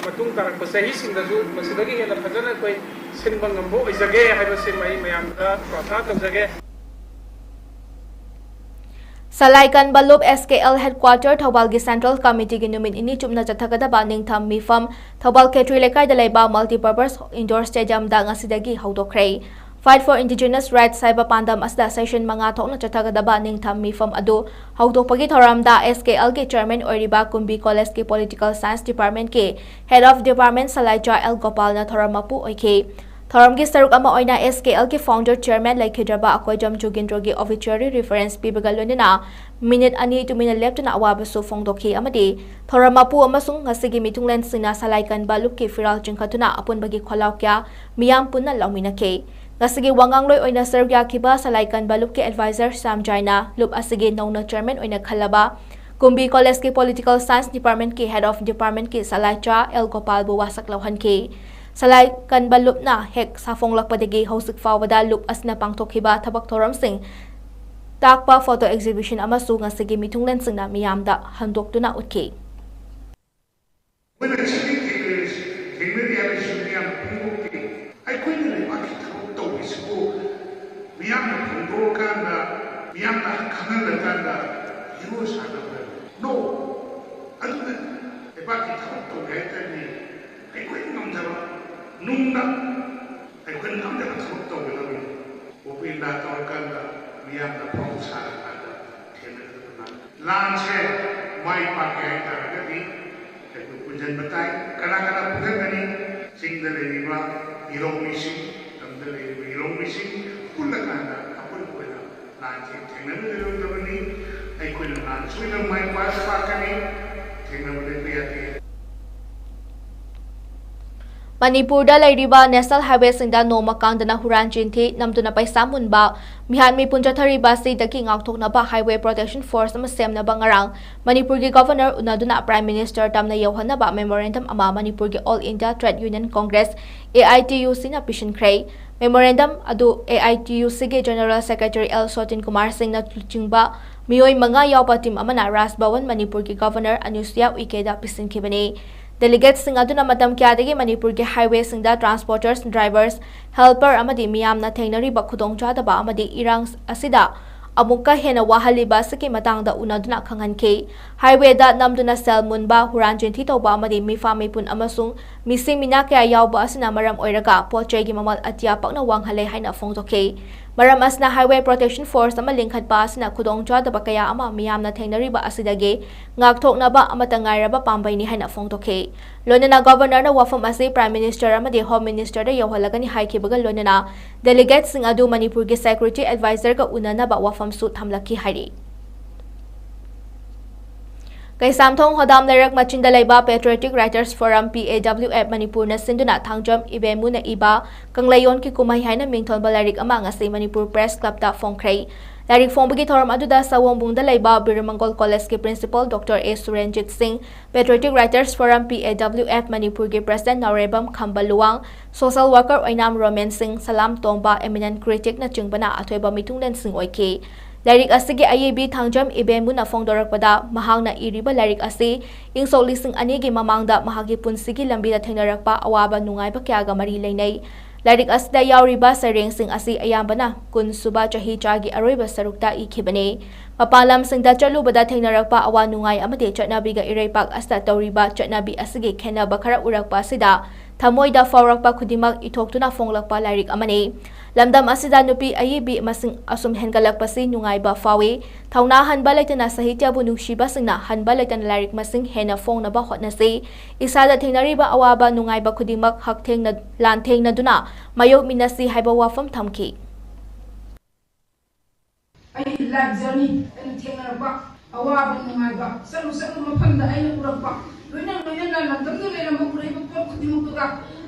ꯃꯇꯨꯡ ꯇꯥꯔꯛꯄ ꯆꯍꯤꯁꯤꯡꯗꯁꯨ ꯃꯁꯤꯗꯒꯤ ꯍꯦꯟꯅ ꯐꯖꯅ ꯑꯩꯈꯣꯏ ꯁꯤꯟꯕ ꯉꯝꯕ ꯑꯣꯏꯖꯒꯦ ꯍꯥꯏꯕꯁꯤꯃ ꯑꯩ ꯃꯌꯥꯝꯗ ꯄ꯭ꯔꯥꯔꯊꯅꯥ ꯇꯧꯖꯒꯦ꯫ ꯁꯂꯥꯏ ꯀꯟꯕ ꯂꯨꯞ S K L headquarter ꯊꯧꯕꯥꯜꯒꯤ central committee ꯒꯤ ꯅꯨꯃꯤꯠ ꯅꯤꯅꯤ ꯆꯨꯞꯅ ꯆꯠꯊꯒꯗꯕ ꯅꯤꯡꯊꯝ ꯃꯤꯐꯝ ꯊꯧꯕꯥꯜ ꯈꯦꯇ꯭ꯔꯤ ꯂꯩꯀꯥꯏꯗ ꯂꯩꯕ multipurpose indoor stadium ꯗ ꯉꯁꯤꯗꯒꯤ ꯍꯧꯗꯣꯛꯈ꯭ꯔꯦ꯫ Fight for Indigenous Rights ꯍꯥꯏꯕ ꯄꯥꯟꯗꯝ ꯑꯁꯤꯗ session ꯃꯉꯥ ꯊꯣꯛꯅ ꯆꯠꯊꯒꯗꯕ ꯅꯤꯡꯊꯝ ꯃꯤꯐꯝ ꯑꯗꯨ ꯍꯧꯗꯣꯛꯄꯒꯤ ꯊꯧꯔꯝꯗ S K L ꯒꯤ chairman ꯑꯣꯏꯔꯤꯕ ꯀꯨꯝꯕꯤ college ꯀꯤ political science department ꯀꯤ head of department ꯁꯂꯥꯏꯆꯥ L ꯒꯣꯄꯥꯜꯅ ꯊꯧꯔꯝ ꯃꯄꯨ ꯑꯣꯏꯈꯤ꯫ ꯊꯧꯔꯝꯒꯤ ꯁꯔꯨꯛ ꯑꯃ ꯑꯣꯏꯅ S K L ꯒꯤ founder chairman ꯂꯩꯈꯤꯗ꯭ꯔꯕ ꯑꯀꯣꯏꯖꯝ ꯖꯨꯒꯤꯟꯗ꯭ꯔꯣꯒꯤ obituary reference ꯄꯤꯕꯒ ꯂꯣꯏꯅꯅ ꯃꯤꯅꯤꯠ ꯑꯅꯤ ꯇꯨꯃꯤꯟꯅ ꯂꯦꯞꯇꯨꯅ ꯑꯋꯥꯕꯁꯨ ꯐꯣꯡꯗꯣꯛꯈꯤ ꯑꯃꯗꯤ ꯊꯧꯔꯝ ꯃꯄꯨ ꯑꯃꯁꯨꯡ ꯉꯁꯤꯒꯤ ꯃꯤꯊꯨꯡꯂꯦꯟꯁꯤꯡꯅ ꯁꯂꯥꯏ ꯀꯟꯕ ꯂꯨꯞꯀꯤ ꯐꯤꯔꯥꯜ ꯆꯤꯡꯈꯠꯇꯨꯅ ꯑꯄꯨꯟꯕꯒꯤ ꯈꯣꯜꯂꯥꯎ ꯀꯌꯥ ꯃꯤꯌꯥꯝ ꯄꯨꯟꯅ ꯂꯧꯃꯤꯟꯅꯈꯤ꯫ ꯉꯁꯤꯒꯤ ꯋꯥꯉꯥꯡꯂꯣꯏ ꯑꯣꯏꯅ ꯁꯔꯨꯛ ꯌꯥꯈꯤꯕ ꯁꯂꯥꯏ ꯀꯟꯕ ꯂꯨꯞꯀꯤ advisor ꯁ꯭ꯌꯥꯝ ꯖꯥꯏꯅ ꯂꯨꯞ ꯑꯁꯤꯒꯤ ꯅꯧꯅ chairman ꯑꯣꯏꯅ ꯈꯜꯂꯕ ꯀꯨꯝꯕꯤ college ꯀꯤ political science department ꯀꯤ head of department ꯀꯤ ꯁꯂꯥꯏꯆꯥ L ꯒꯣꯄꯥꯜꯕꯨ ꯋꯥꯁꯛ ꯂꯧꯍꯟꯈꯤ꯫ ꯁꯂꯥꯏ ꯀꯟꯕ ꯂꯨꯞꯅ ꯍꯦꯛ ꯁꯥꯐꯣꯡꯂꯛꯄꯗꯒꯤ ꯍꯧꯖꯤꯛ ꯐꯥꯎꯕꯗ ꯂꯨꯞ ꯑꯁꯤꯅ ꯄꯥꯡꯊꯣꯛꯈꯤꯕ ꯊꯕꯛ ꯊꯧꯔꯝꯁꯤꯡ ꯇꯥꯛꯄ photo exhibition ꯑꯃꯁꯨ ꯉꯁꯤꯒꯤ ꯃꯤꯊꯨꯡꯂꯦꯟꯁꯤꯡꯅ ꯃꯤꯌꯥꯝꯗ ꯍꯟꯗꯣꯛꯇꯨꯅ ꯎꯠꯈꯤ꯫ ꯑꯩꯈꯣꯏꯅ ꯆꯤꯡꯃꯤ ꯊꯦꯡꯅꯔꯤꯁꯤ, ꯊꯦꯡꯅꯔꯤ ꯍꯥꯏꯕꯁꯤ ꯃꯤꯌꯥꯝꯅ ꯐꯣꯡꯗꯣꯛꯇꯦ꯫ ꯑꯩꯈꯣꯏꯅ ꯂꯩꯕꯥꯛꯀꯤ ꯊꯕꯛ ꯇꯧꯔꯤꯁꯤꯕꯨ ꯃꯤꯌꯥꯝꯅ ꯐꯣꯡꯗꯣꯛꯑꯀꯥꯟꯗ, ꯃꯤꯌꯥꯝꯅ ꯈꯪꯍꯜꯂꯀꯥꯟꯗ hero ꯁꯥꯟꯅꯕ? No꯫ ꯑꯗꯨꯅ ꯂꯩꯕꯥꯛꯀꯤ ꯊꯕꯛ ꯇꯧꯒꯦ ꯍꯥꯏ ꯇꯥꯔꯗꯤ ꯑꯩꯈꯣꯏ ꯉꯝ ꯅꯨꯡꯗ ꯑꯩꯈꯣꯏꯅ ꯅꯝꯗꯅ ꯊꯕꯛ ꯇꯧꯒꯗꯕꯅꯤ꯫ ꯎꯄꯦꯟꯗ ꯇꯧꯔꯀꯥꯟꯗ ꯃꯤꯌꯥꯝꯅ ꯐꯥꯎ ꯁꯥꯔꯀꯥꯟꯗ ꯊꯦꯡꯅꯒꯗꯕ ꯂꯥꯟꯁꯦ ꯃꯥꯏ ꯄꯥꯛꯀꯦ ꯍꯥꯏ ꯇꯥꯔꯒꯗꯤ ꯑꯩꯈꯣꯏ ꯄꯨꯟꯁꯤꯟꯕ ꯇꯥꯏ꯫ ꯀꯅꯥ ꯀꯅꯥ ꯄꯨꯟꯁꯤꯟꯒꯅꯤ? ꯆꯤꯡꯗ ꯂꯩꯔꯤꯕ ꯏꯔꯧꯃꯤꯁꯤꯡ, ꯇꯝꯗ ꯂꯩꯔꯤꯕ ꯏꯔꯧꯃꯤꯁꯤꯡ ꯄꯨꯜꯂꯀꯥꯟꯗ ꯑꯄꯨꯟꯕ ꯑꯣꯏꯅ ꯂꯥꯟꯁꯦ ꯊꯦꯡꯅꯃꯤꯟꯅꯔꯣꯏꯗꯕꯅꯤ꯫ ꯑꯩꯈꯣꯏꯅ ꯂꯥꯟ ꯁꯣꯏꯗꯅ ꯃꯥꯏ ꯄꯥꯛ ꯄꯥꯛꯀꯅꯤ꯫ ꯊꯦꯡꯅꯕ ꯂꯦꯞꯄ ꯌꯥꯗꯦ꯫ ꯃꯅꯤꯄꯨꯔꯗ ꯂꯩꯔꯤꯕ ꯅꯦꯁꯅꯦꯜ ꯍꯥꯏꯋꯦꯁꯤꯡꯗ ꯅꯣꯡꯃ ꯀꯥꯡꯗꯅ ꯍꯨꯔꯥꯟ ꯆꯤꯟꯊꯤ, ꯅꯝꯗꯨꯅ ꯄꯩꯁꯥ ꯃꯨꯟꯕ, ꯃꯤꯍꯥꯠ ꯃꯤꯄꯨꯟ ꯆꯠꯊꯔꯤꯕ ꯑꯁꯤꯗꯒꯤ ꯉꯥꯛꯊꯣꯛꯅꯕ ꯍꯥꯏꯋꯦ ꯄ꯭ꯔꯣꯇꯦꯛꯁꯟ ꯐꯣꯔꯁ ꯑꯃ ꯁꯦꯝꯅꯕ ꯉꯔꯥꯡ ꯃꯅꯤꯄꯨꯔꯒꯤ ꯒꯚꯔꯅꯔ ꯎꯅꯗꯨꯅ ꯄ꯭ꯔꯥꯏꯝ ꯃꯤꯅꯤꯁꯇꯔ ꯇꯝꯅ ꯌꯧꯍꯟꯅꯕ ꯃꯦꯃꯣꯔꯦꯟꯗꯝ ꯑꯃ ꯃꯅꯤꯄꯨꯔꯒꯤ all India trade union congress, A I T U ꯁꯤꯅ ꯄꯤꯁꯤꯟꯈ꯭ꯔꯦ꯫ ꯃꯦꯃꯣꯔꯦꯟꯗꯝ ꯑꯗꯨ ꯑꯦ ꯑꯥꯏ ꯇꯤ ꯌꯨ ꯁꯤꯒꯤ general secretary L Sotin Kumar ꯁꯤꯡꯅ ꯂꯨꯆꯤꯡꯕ ꯃꯤꯑꯣꯏ ꯃꯉꯥ ꯌꯥꯎꯕ ꯇꯤꯝ ꯑꯃꯅ ꯔꯥꯖ ꯚꯋꯟ, ꯃꯅꯤꯄꯨꯔꯒꯤ ꯒꯚꯔꯅꯔ ꯑꯅꯨꯁꯨꯌꯥ ꯎꯏꯀꯦꯗ ꯄꯤꯁꯤꯟꯈꯤꯕꯅꯤ꯫ ꯗꯦꯂꯤꯒꯦꯠꯁꯤꯡ ꯑꯗꯨꯅ ꯃꯇꯝ ꯀꯌꯥꯗꯒꯤ ꯃꯅꯤꯄꯨꯔꯒꯤ ꯍꯥꯏꯋꯦꯁꯤꯡꯗ ꯇ꯭ꯔꯥꯟꯁꯄꯣꯔꯇꯔꯁ, ꯗ꯭ꯔꯥꯏꯚꯔꯁ, ꯍꯦꯜꯄꯔ ꯑꯃꯗꯤ ꯃꯤꯌꯥꯝꯅ ꯊꯦꯡꯅꯔꯤꯕ ꯈꯨꯗꯣꯡꯆꯥꯗꯕ ꯑꯃꯗꯤ ꯏꯔꯥꯡ ꯑꯁꯤꯗ ꯑꯃꯨꯛꯀ ꯍꯦꯟꯅ ꯋꯥꯍꯜꯂꯤꯕ ꯑꯁꯤꯒꯤ ꯃꯇꯥꯡꯗ ꯎꯅꯗꯨꯅ ꯈꯪꯍꯟꯈꯤ꯫ ꯍꯥꯏꯋꯦꯗ ꯅꯝꯗꯨꯅ ꯁꯦꯜ ꯃꯨꯟꯕ, ꯍꯨꯔꯥꯟ ꯆꯤꯟꯊꯤ ꯇꯧꯕ ꯑꯃꯗꯤ ꯃꯤꯐꯥ ꯃꯤꯄꯨꯟ ꯑꯃꯁꯨꯡ ꯃꯤꯁꯤ ꯃꯤꯅꯥ ꯀꯌꯥ ꯌꯥꯎꯕ ꯑꯁꯤꯅ ꯃꯔꯝ ꯑꯣꯏꯔꯒ ꯄꯣꯠ ꯆꯩꯒꯤ ꯃꯃꯜ ꯑꯇꯤꯌꯥ ꯄꯛꯅ ꯋꯥꯡꯍꯜꯂꯦ ꯍꯥꯏꯅ ꯐꯣꯡꯗꯣꯛꯈꯤ꯫ ꯃꯔꯝ ꯑꯁꯤꯅ ꯍꯥꯏꯋꯦ ꯄ꯭ꯔꯣꯇꯦꯛꯁꯟ ꯐꯣꯔꯁ ꯑꯃ ꯂꯤꯡꯈꯠꯄ ꯑꯁꯤꯅ ꯈꯨꯗꯣꯡꯆꯥꯗꯕ ꯀꯌꯥ ꯑꯃ ꯃꯤꯌꯥꯝꯅ ꯊꯦꯡꯅꯔꯤꯕ ꯑꯁꯤꯗꯒꯤ ꯉꯥꯛꯊꯣꯛꯅꯕ ꯑꯃꯠꯇ ꯉꯥꯏꯔꯕ ꯄꯥꯝꯕꯩꯅꯤ ꯍꯥꯏꯅ ꯐꯣꯡꯗꯣꯛꯈꯤ꯫ ꯂꯣꯏꯅꯅ ꯒꯚꯔꯅꯔꯅ ꯋꯥꯐꯝ ꯑꯁꯤ ꯄ꯭ꯔꯥꯏꯝ ꯃꯤꯅꯤꯁꯇꯔ ꯑꯃꯗꯤ ꯍꯣꯝ ꯃꯤꯅꯤꯁꯇꯔꯗ ꯌꯧꯍꯜꯂꯒꯅꯤ ꯍꯥꯏꯈꯤꯕꯒ ꯂꯣꯏꯅꯅ ꯗꯦꯂꯤꯒꯦꯠꯁꯤꯡ ꯑꯗꯨ ꯃꯅꯤꯄꯨꯔꯒꯤ ꯁꯦꯀ꯭ꯌꯨꯔꯤꯇꯤ ꯑꯦꯗꯚꯥꯏꯖꯔꯒ ꯎꯅꯅꯕ ꯋꯥꯐꯝꯁꯨ ꯊꯝꯂꯛꯈꯤ ꯍꯥꯏꯔꯤ꯫ ꯀꯩꯁꯥꯝꯊꯣꯡ ꯍꯣꯗꯥꯝ ꯂꯩꯔꯛ ꯃꯆꯤꯟꯗ ꯂꯩꯕ Patriotic Writers Forum, P A W F, ꯃꯅꯤꯄꯨꯔꯅ ꯁꯤꯟꯗꯨꯅ ꯊꯥꯡꯖꯝ ꯏꯕꯦꯝꯃꯨꯅ ꯏꯕ ꯀꯪꯂꯩꯌꯣꯟꯒꯤ ꯀꯨꯝꯍꯩ ꯍꯥꯏꯅ ꯃꯤꯡꯊꯣꯟꯕ ꯂꯥꯏꯔꯤꯛ ꯑꯃ ꯉꯁꯤ ꯃꯅꯤꯄꯨꯔ ꯄ꯭ꯔꯦꯁ ꯀ꯭ꯂꯕꯇ ꯐꯣꯡꯈ꯭ꯔꯦ꯫ ꯂꯥꯏꯔꯤꯛ ꯐꯣꯡꯕꯒꯤ ꯊꯧꯔꯝ ꯑꯗꯨꯗ ꯁꯑꯣꯝꯕꯨꯡꯗ ꯂꯩꯕ ꯕꯤꯔꯃꯪꯒꯣꯜ ꯀꯣꯂꯦꯖꯀꯤ ꯄ꯭ꯔꯤꯟꯁꯤꯄꯜ ꯗꯣꯛꯇꯔ ꯑꯦ ꯁꯨꯔꯦꯟꯖꯤꯠ ꯁꯤꯡ, Patriotic Writers Forum, P A W F, ꯃꯅꯤꯄꯨꯔꯒꯤ ꯄ꯭ꯔꯦꯁꯤꯗꯦꯟꯠ ꯅꯥꯎꯔꯦꯝꯕꯝ ꯈꯝꯕ ꯂꯨꯋꯥꯡ, ꯁꯣꯁꯦꯜ ꯋꯥꯔꯀꯔ ꯑꯣꯏꯅꯥꯝ ꯔꯣꯃꯦꯟ ꯁꯤꯡ, ꯁꯂꯥꯝ ꯇꯣꯝꯕ, eminent criticꯅꯆꯤꯡꯕꯅ ꯑꯊꯣꯏꯕ ꯃꯤꯊꯨꯡꯂꯦꯟꯁꯤꯡ ꯑꯣꯏꯈꯤ꯫ ꯂꯥꯏꯔꯤꯛ ꯑꯁꯤꯒꯤ ꯑꯏꯕꯤ ꯊꯥꯡꯖꯝ ꯏꯕꯦꯝꯃꯨꯅ ꯐꯣꯡꯗꯣꯔꯛꯄꯗ, ꯃꯍꯥꯛꯅ ꯏꯔꯤꯕ ꯂꯥꯏꯔꯤꯛ ꯑꯁꯤ ꯏꯪ ꯁꯣꯛ ꯂꯤꯁꯤꯡ ꯑꯅꯤꯒꯤ ꯃꯃꯥꯡꯗ ꯃꯍꯥꯛꯀꯤ ꯄꯨꯟꯁꯤꯒꯤ ꯂꯝꯕꯤꯗ ꯊꯦꯡꯅꯔꯛꯄ ꯑꯋꯥꯕ ꯅꯨꯡꯉꯥꯏꯕ ꯀꯌꯥꯒ ꯃꯔꯤ ꯂꯩꯅꯩ꯫ ꯂꯥꯏꯔꯤꯛ ꯑꯁꯤꯗ ꯌꯥꯎꯔꯤꯕ ꯁꯩꯔꯦꯡꯁꯤꯡ ꯑꯁꯤ ꯑꯌꯥꯝꯕꯅ ꯀꯨꯟ ꯁꯨꯕ ꯆꯍꯤ ꯆꯥꯒꯤ ꯑꯔꯣꯏꯕ ꯁꯔꯨꯛꯇ ꯏꯈꯤꯕꯅꯤ꯫ ꯃꯄꯥꯟ ꯂꯝꯁꯤꯡꯗ ꯆꯠꯂꯨꯕꯗ ꯊꯦꯡꯅꯔꯛꯄ ꯑꯋꯥ ꯅꯨꯡꯉꯥꯏ ꯑꯃꯗꯤ ꯆꯠꯅꯕꯤꯒ ꯏꯔꯩꯄꯥꯛ ꯑꯁꯤꯗ ꯇꯧꯔꯤꯕ ꯆꯠꯅꯕꯤ ꯑꯁꯤꯒꯤ ꯈꯦꯟꯅꯕ ꯈꯔ ꯎꯔꯛꯄ ꯑꯁꯤꯗ ꯊꯃꯣꯏꯗ ꯐꯥꯎꯔꯛꯄ ꯈꯨꯗꯤꯡꯃꯛ ꯏꯊꯣꯛꯇꯨꯅ ꯐꯣꯡꯂꯛꯄ ꯂꯥꯏꯔꯤꯛ ꯑꯃꯅꯤ꯫ ꯂꯝꯗꯝ ꯑꯁꯤꯗ ꯅꯨꯄꯤ ꯑꯏꯕꯤ ꯃꯁꯤꯡ ꯑꯁꯨꯝ ꯍꯦꯟꯒꯠꯂꯛꯄꯁꯤ ꯅꯨꯡꯉꯥꯏꯕ ꯐꯥꯎꯏ꯫ ꯊꯧꯅꯥ ꯍꯟꯕ ꯂꯩꯇꯅ ꯁꯥꯍꯤꯇ꯭ꯌꯕꯨ ꯅꯨꯡꯁꯤꯕꯁꯤꯡꯅ ꯍꯟꯕ ꯂꯩꯇꯅ ꯂꯥꯏꯔꯤꯛ ꯃꯁꯤꯡ ꯍꯦꯟꯅ ꯐꯣꯡꯅꯕ ꯍꯣꯠꯅꯁꯤ꯫ ꯏꯁꯥꯗ ꯊꯦꯡꯅꯔꯤꯕ ꯑꯋꯥꯕ ꯅꯨꯡꯉꯥꯏꯕ ꯈꯨꯗꯤꯡꯃꯛ ꯍꯛꯊꯦꯡꯅ, ꯂꯥꯟꯊꯦꯡꯅꯗꯨꯅ ꯃꯥꯌꯣꯛꯃꯤꯟꯅꯁꯤ ꯍꯥꯏꯕ ꯋꯥꯐꯝ ꯊꯝꯈꯤ꯫ ꯑꯩꯒꯤ life journey, ꯑꯩꯅ ꯊꯦꯡꯅꯔꯛꯄ ꯑꯋꯥꯕ ꯅꯨꯡꯉꯥꯏꯕ, ꯆꯠꯂꯨ ꯆꯠꯂꯨ ꯃꯐꯝꯗ ꯑꯩꯅ ꯎꯔꯛꯄ, ꯂꯣꯏꯅ ꯂꯣꯏꯅꯅ ꯂꯝꯗꯝꯗ ꯂꯩꯔꯝꯕ ꯎꯔꯛꯏꯕ ꯄꯣꯠ ꯈꯨꯗꯤꯡꯃꯛꯇꯨꯒ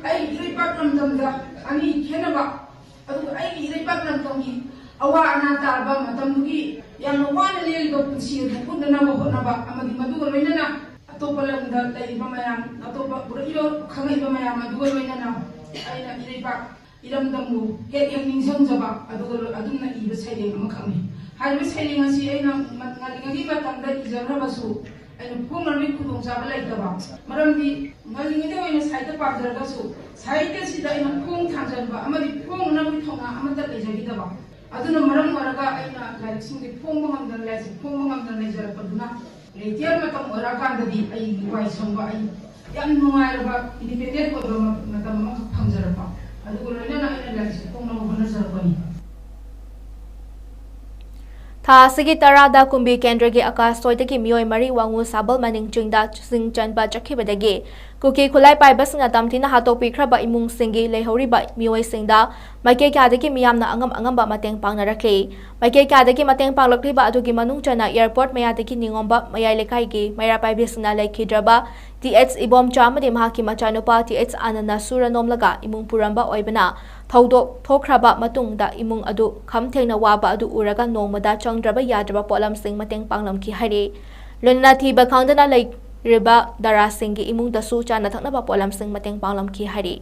ꯑꯩꯒꯤ ꯏꯔꯩꯄꯥꯛ ꯂꯝꯗꯝꯗ ꯑꯅꯤ ꯈꯦꯠꯅꯕ, ꯑꯗꯨꯒ ꯑꯩꯒꯤ ꯏꯔꯩꯄꯥꯛ ꯂꯝꯗꯝꯒꯤ ꯑꯋꯥ ꯑꯅꯥ ꯇꯥꯔꯕ ꯃꯇꯝꯗꯨꯒꯤ ꯌꯥꯝꯅ ꯋꯥꯅ ꯂꯦꯜꯂꯤꯕ ꯄꯨꯟꯁꯤ ꯑꯗꯨ ꯎꯠꯅꯅꯕ ꯍꯣꯠꯅꯕ ꯑꯃꯗꯤ ꯃꯗꯨꯒ ꯂꯣꯏꯅꯅ ꯑꯇꯣꯞꯄ ꯂꯝꯗ ꯂꯩꯔꯤꯕ ꯃꯌꯥꯝ, ꯑꯇꯣꯞꯄ ꯎꯔꯛꯏꯕ ꯈꯪꯉꯛꯏꯕ ꯃꯌꯥꯝ ꯑꯗꯨꯒ ꯂꯣꯏꯅꯅ ꯑꯩꯅ ꯏꯔꯩꯄꯥꯛ ꯏꯔꯝꯗꯝꯕꯨ ꯍꯦꯛ ꯍꯦꯛ ꯅꯤꯡꯁꯤꯡꯖꯕ, ꯑꯗꯨꯒ ꯂꯣꯏ-, ꯑꯗꯨꯝꯅ ꯏꯕ ꯁꯩꯔꯦꯡ ꯑꯃꯈꯛꯅꯤ꯫ ꯍꯥꯏꯔꯤꯕ ꯁꯩꯔꯦꯡ ꯑꯁꯤ ꯑꯩꯅ ꯃ-, ꯉꯜꯂꯤꯉꯩꯒꯤ ꯃꯇꯝꯗ ꯏꯖꯈ꯭ꯔꯕꯁꯨ, ꯑꯩꯅ ꯐꯣꯡꯅꯕꯒꯤ ꯈꯨꯗꯣꯡꯆꯥꯕ ꯂꯩꯇꯕ ꯃꯔꯝꯗꯤ, ꯉꯜꯂꯤꯉꯩꯗ ꯑꯣꯏꯅ ꯁꯥꯍꯤꯇ꯭ꯌ ꯄꯥꯝꯖꯔꯒꯁꯨ, ꯁꯥꯍꯤꯇ꯭ꯌꯁꯤꯗ ꯑꯩꯅ ꯈꯣꯡ ꯊꯥꯡꯖꯟꯕ ꯑꯃꯗꯤ ꯐꯣꯡꯅꯕꯒꯤ ꯊꯧꯅꯥ ꯑꯃꯠꯇ ꯂꯩꯖꯈꯤꯗꯕ꯫ ꯑꯗꯨꯅ ꯃꯔꯝ ꯑꯣꯏꯔꯒ ꯑꯩꯅ ꯂꯥꯏꯔꯤꯛꯁꯤꯡꯁꯦ ꯐꯣꯡꯕ ꯉꯝꯗꯅ, ꯂꯥꯏꯔꯤꯛꯁꯦ ꯐꯣꯡꯕ ꯉꯝꯗꯅ ꯂꯩꯖꯔꯛꯄꯗꯨꯅ, ꯔꯤꯇꯥꯌꯔ ꯃꯇꯝ ꯑꯣꯏꯔꯛꯑꯀꯥꯟꯗꯗꯤ ꯑꯩ ꯋꯥꯏ ꯁꯪꯕ, ꯑꯩ ꯌꯥꯝ ꯅꯨꯡꯉꯥꯏꯔꯕ, independent ꯑꯣꯏꯕ ꯃ-, ꯃꯇꯝ ꯑꯃꯈꯛ ꯐꯪꯖꯔꯛꯄ, ꯑꯗꯨꯒ ꯂꯣꯏꯅꯅ ꯑꯩꯅ ꯂꯥꯏꯔꯤꯛꯁꯦ ꯐꯣꯡꯅꯕ ꯍꯣꯠꯅꯖꯔꯛꯄꯅꯤ꯫ ꯊꯥ ꯑꯁꯤꯒꯤ ꯇꯔꯥꯗ ꯀꯨꯝꯕꯤ ꯀꯦꯟꯗ꯭ꯔꯒꯤ ꯑꯀꯥꯁ ꯁꯣꯏꯗꯒꯤ ꯃꯤꯑꯣꯏ ꯃꯔꯤ ꯋꯥꯉꯨ ꯁꯥꯕꯜ ꯃꯅꯤꯡ ꯆꯤꯡꯗ ꯆꯤꯡ ꯆꯟꯕ ꯆꯠꯈꯤꯕꯗꯒꯤ ꯀꯨꯀꯤ ꯈꯨꯠꯂꯥꯏ ꯄꯥꯏꯕꯁꯤꯡꯅ ꯇꯝꯊꯤꯅ ꯍꯥꯠꯇꯣꯛꯄꯤꯈ꯭ꯔꯕ ꯏꯃꯨꯡꯁꯤꯡꯒꯤ ꯂꯩꯍꯧꯔꯤꯕ ꯃꯤꯑꯣꯏꯁꯤꯡꯗ ꯃꯥꯏꯀꯩ ꯀꯌꯥꯗꯒꯤ ꯃꯤꯌꯥꯝꯅ ꯑꯉꯝ ꯑꯉꯝꯕ ꯃꯇꯦꯡ ꯄꯥꯡꯅꯔꯛꯂꯤ꯫ ꯃꯥꯏꯀꯩ ꯀꯌꯥꯗꯒꯤ ꯃꯇꯦꯡ ꯄꯥꯡꯂꯛꯂꯤꯕ ꯑꯗꯨꯒꯤ ꯃꯅꯨꯡ ꯆꯟꯅ ꯑꯦꯌꯔꯄꯣꯔꯠ ꯃꯌꯥꯗꯒꯤ ꯅꯤꯉꯣꯝꯕ ꯃꯌꯥꯏ ꯂꯩꯀꯥꯏꯒꯤ ꯃꯩꯔꯥ ꯄꯥꯏꯕꯤꯁꯤꯡꯅ ꯂꯩꯈꯤꯗ꯭ꯔꯕ ꯇꯤ ꯑꯩꯆ ꯏꯕꯣꯝꯆꯥ ꯑꯃꯗꯤ ꯃꯍꯥꯛꯀꯤ ꯃꯆꯥꯅꯨꯄꯥ ꯇꯤ ꯑꯩꯆ ꯑꯥꯅꯟꯗꯅ ꯁꯨꯔ ꯅꯣꯝꯂꯒ ꯏꯃꯨꯡ ꯄꯨꯔꯝꯕ ꯑꯣꯏꯕꯅ, ꯊꯧꯗꯣꯛ ꯊꯣꯛꯈ꯭ꯔꯕ ꯃꯇꯨꯡꯗ ꯏꯃꯨꯡ ꯑꯗꯨ ꯈꯝ ꯊꯦꯡꯅ ꯋꯥꯕ ꯑꯗꯨ ꯎꯔꯒ ꯅꯣꯡꯃꯗ ꯆꯪꯗ꯭ꯔꯕ ꯌꯥꯗ꯭ꯔꯕ ꯄꯣꯠꯂꯝꯁꯤꯡ ꯃꯇꯦꯡ ꯄꯥꯡꯂꯝꯈꯤ ꯍꯥꯏꯔꯤ꯫ ꯂꯣꯏꯅꯅ ꯊꯤꯕ ꯈꯪꯗꯅ ꯂꯩꯔꯤꯕ ꯗꯥꯔꯥꯁꯤꯡꯒꯤ ꯏꯃꯨꯡꯗꯁꯨ ꯆꯥꯅ ꯊꯛꯅꯕ ꯄꯣꯠꯂꯝꯁꯤꯡ ꯃꯇꯦꯡ ꯄꯥꯡꯂꯝꯈꯤ ꯍꯥꯏꯔꯤ꯫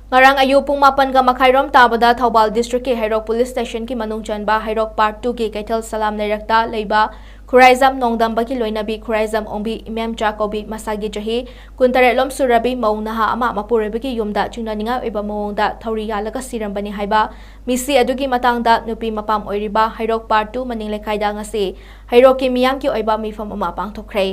ꯉꯔꯥꯡ ꯑꯌꯨꯛ ꯄꯨꯡ ꯃꯥꯄꯟꯒ ꯃꯈꯥꯏꯔꯣꯝ ꯇꯥꯕꯗ ꯊꯧꯕꯥꯜ ꯗꯤꯁꯇ꯭ꯔꯤꯛꯀꯤ ꯍꯩꯔꯣꯛ ꯄꯨꯂꯤꯁ ꯁ꯭ꯇꯦꯁꯟꯒꯤ ꯃꯅꯨꯡ ꯆꯟꯕ ꯍꯩꯔꯣꯛ ꯄꯥꯔꯠ ꯇꯨꯒꯤ ꯀꯩꯊꯦꯜ ꯁꯂꯥꯝ ꯂꯩꯔꯛꯇ ꯂꯩꯕ ꯈꯨꯔꯥꯏꯖꯝ ꯅꯣꯡꯗꯝꯕꯒꯤ ꯂꯣꯏꯅꯕꯤ ꯈꯨꯔꯥꯏꯖꯝ ꯑꯣꯡꯕꯤ ꯏꯃꯦꯝꯆꯥ ꯀꯧꯕꯤ ꯃꯁꯥꯒꯤ ꯆꯍꯤ ꯀꯨꯟꯇꯔꯦꯠꯂꯣꯝ ꯁꯨꯔꯕꯤ ꯃꯧ ꯅꯍꯥ ꯑꯃ ꯃꯄꯨꯔꯣꯏꯕꯒꯤ ꯌꯨꯝꯗ ꯆꯤꯡꯅꯅꯤꯡꯉꯥꯏ ꯑꯣꯏꯕ ꯃꯑꯣꯡꯗ ꯊꯧꯔꯤ ꯌꯥꯜꯂꯒ ꯁꯤꯔꯝꯕꯅꯤ ꯍꯥꯏꯕ ꯃꯤꯁꯤ ꯑꯗꯨꯒꯤ ꯃꯇꯥꯡꯗ ꯅꯨꯄꯤ ꯃꯄꯥꯝ ꯑꯣꯏꯔꯤꯕ ꯍꯩꯔꯣꯛ ꯄꯥꯔꯠ ꯇꯨ ꯃꯅꯤꯡ ꯂꯩꯀꯥꯏꯗ ꯉꯁꯤ ꯍꯩꯔꯣꯛꯀꯤ ꯃꯤꯌꯥꯝꯒꯤ ꯑꯣꯏꯕ ꯃꯤꯐꯝ ꯑꯃ ꯄꯥꯡꯊꯣꯛꯈ꯭ꯔꯦ꯫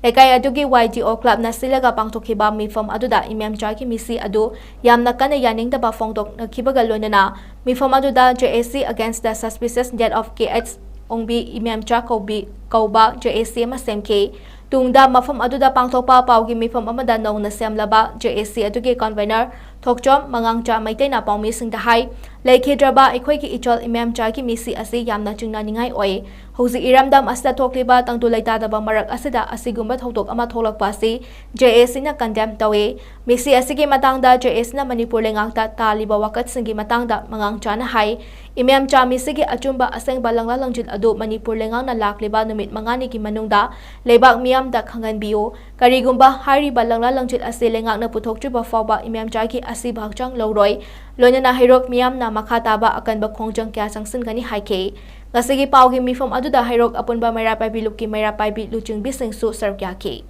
ꯂꯩꯀꯥꯏ ꯑꯗꯨꯒꯤ Y D O clubꯅ ꯁꯤꯜꯂꯒ ꯄꯥꯡꯊꯣꯛꯈꯤꯕ ꯃꯤꯐꯝ ꯑꯗꯨꯗ ꯏꯃꯦꯝꯆꯥꯒꯤ ꯃꯤꯁꯤ ꯑꯗꯨ ꯌꯥꯝꯅ ꯀꯟꯅ ꯌꯥꯅꯤꯡꯗꯕ ꯐꯣꯡꯗꯣꯛꯅꯈꯤꯕꯒ ꯂꯣꯏꯅꯅ ꯃꯤꯐꯝ ꯑꯗꯨꯗ J A C against the suspicious death of K H ꯑꯣꯡꯕꯤ ꯏꯃꯦꯝꯆꯥ ꯀꯧꯕꯤ ꯀꯧꯕ J A C ꯑꯃ ꯁꯦꯝꯈꯤ꯫ ꯇꯨꯡꯗ ꯃꯐꯝ ꯑꯗꯨꯗ ꯄꯥꯡꯊꯣꯛꯄ ꯄꯥꯎꯒꯤ ꯃꯤꯐꯝ ꯑꯃꯗ ꯅꯧꯅ ꯁꯦꯝꯂꯕ J A C ꯑꯗꯨꯒꯤ convener ꯊꯣꯛꯆꯣꯝ ꯃꯉꯥꯡꯆꯥ ꯃꯩꯇꯩꯅ ꯄꯥꯎꯃꯤꯁꯤꯡꯗ ꯍꯥꯏ, ꯂꯩꯈꯤꯗ꯭ꯔꯕ ꯑꯩꯈꯣꯏꯒꯤ ꯏꯆꯜ ꯏꯃꯦꯝꯆꯥꯒꯤ ꯃꯤꯁꯤ ꯑꯁꯤ ꯌꯥꯝꯅ ꯆꯤꯡꯅꯅꯤꯡꯉꯥꯏ ꯑꯣꯏ꯫ ꯍꯧꯖꯤꯛ ꯏꯔꯝꯗꯝ ꯑꯁꯤꯗ ꯊꯣꯛꯂꯤꯕ ꯇꯪꯗꯨ ꯂꯩꯇꯥꯗꯕ ꯃꯔꯛ ꯑꯁꯤꯗ ꯑꯁꯤꯒꯨꯝꯕ ꯊꯧꯗꯣꯛ ꯑꯃ ꯊꯣꯛꯂꯛꯄ ꯑꯁꯤ J A Cꯅ condemn ꯇꯧꯏ꯫ ꯃꯤꯁꯤ ꯑꯁꯤꯒꯤ ꯃꯇꯥꯡꯗ J A Cꯅ ꯃꯅꯤꯄꯨꯔ ꯂꯩꯉꯥꯛꯇ ꯇꯥꯜꯂꯤꯕ ꯋꯥꯀꯠꯁꯤꯡꯒꯤ ꯃꯇꯥꯡꯗ ꯃꯉꯥꯡꯆꯥꯅ ꯍꯥꯏ, ꯏꯃꯦꯝꯆꯥ ꯃꯤꯁꯤꯒꯤ ꯑꯆꯨꯝꯕ ꯑꯁꯦꯡꯕ ꯂꯪꯂꯥ ꯂꯪꯖꯤꯜ ꯑꯗꯨ ꯃꯅꯤꯄꯨꯔ ꯂꯩꯉꯥꯛꯅ ꯂꯥꯛꯂꯤꯕ ꯅꯨꯃꯤꯠ ꯃꯉꯥꯅꯤꯒꯤ ꯃꯅꯨꯡꯗ ꯂꯩꯕꯥꯛ ꯃꯤꯌꯥꯝꯗ ꯈꯪꯍꯟꯕꯤꯌꯨ꯫ ꯀꯔꯤꯒꯨꯝꯕ ꯍꯥꯏꯔꯤꯕ ꯂꯪꯂꯥ ꯂꯪꯖꯤꯜ ꯑꯁꯤ ꯂꯩꯉꯥꯛꯅ ꯄꯨꯊꯣꯛꯇ꯭ꯔꯤꯕ ꯐꯥꯎꯕ ꯏꯃꯦꯝꯆꯥꯒꯤ ꯑꯁꯤꯕ ꯍꯛꯆꯥꯡ ꯂꯧꯔꯣꯏ꯫ ꯂꯣꯏꯅꯅ ꯍꯩꯔꯣꯛ ꯃꯤꯌꯥꯝꯅ ꯃꯈꯥ ꯇꯥꯕ ꯑꯀꯟꯕ ꯈꯣꯡꯖꯪ ꯀꯌꯥ ꯆꯪꯁꯤꯟꯒꯅꯤ ꯍꯥꯏꯈꯤ꯫ ꯉꯁꯤꯒꯤ ꯄꯥꯎꯒꯤ ꯃꯤꯐꯝ ꯑꯗꯨꯗ ꯍꯩꯔꯣꯛ ꯑꯄꯨꯟꯕ ꯃꯩꯔꯥ ꯄꯥꯏꯕꯤ ꯂꯨꯞꯀꯤ ꯃꯩꯔꯥ ꯄꯥꯏꯕꯤ ꯂꯨꯆꯤꯡꯕꯤꯁꯤꯡꯁꯨ ꯁꯔꯨꯛ ꯌꯥꯈꯤ꯫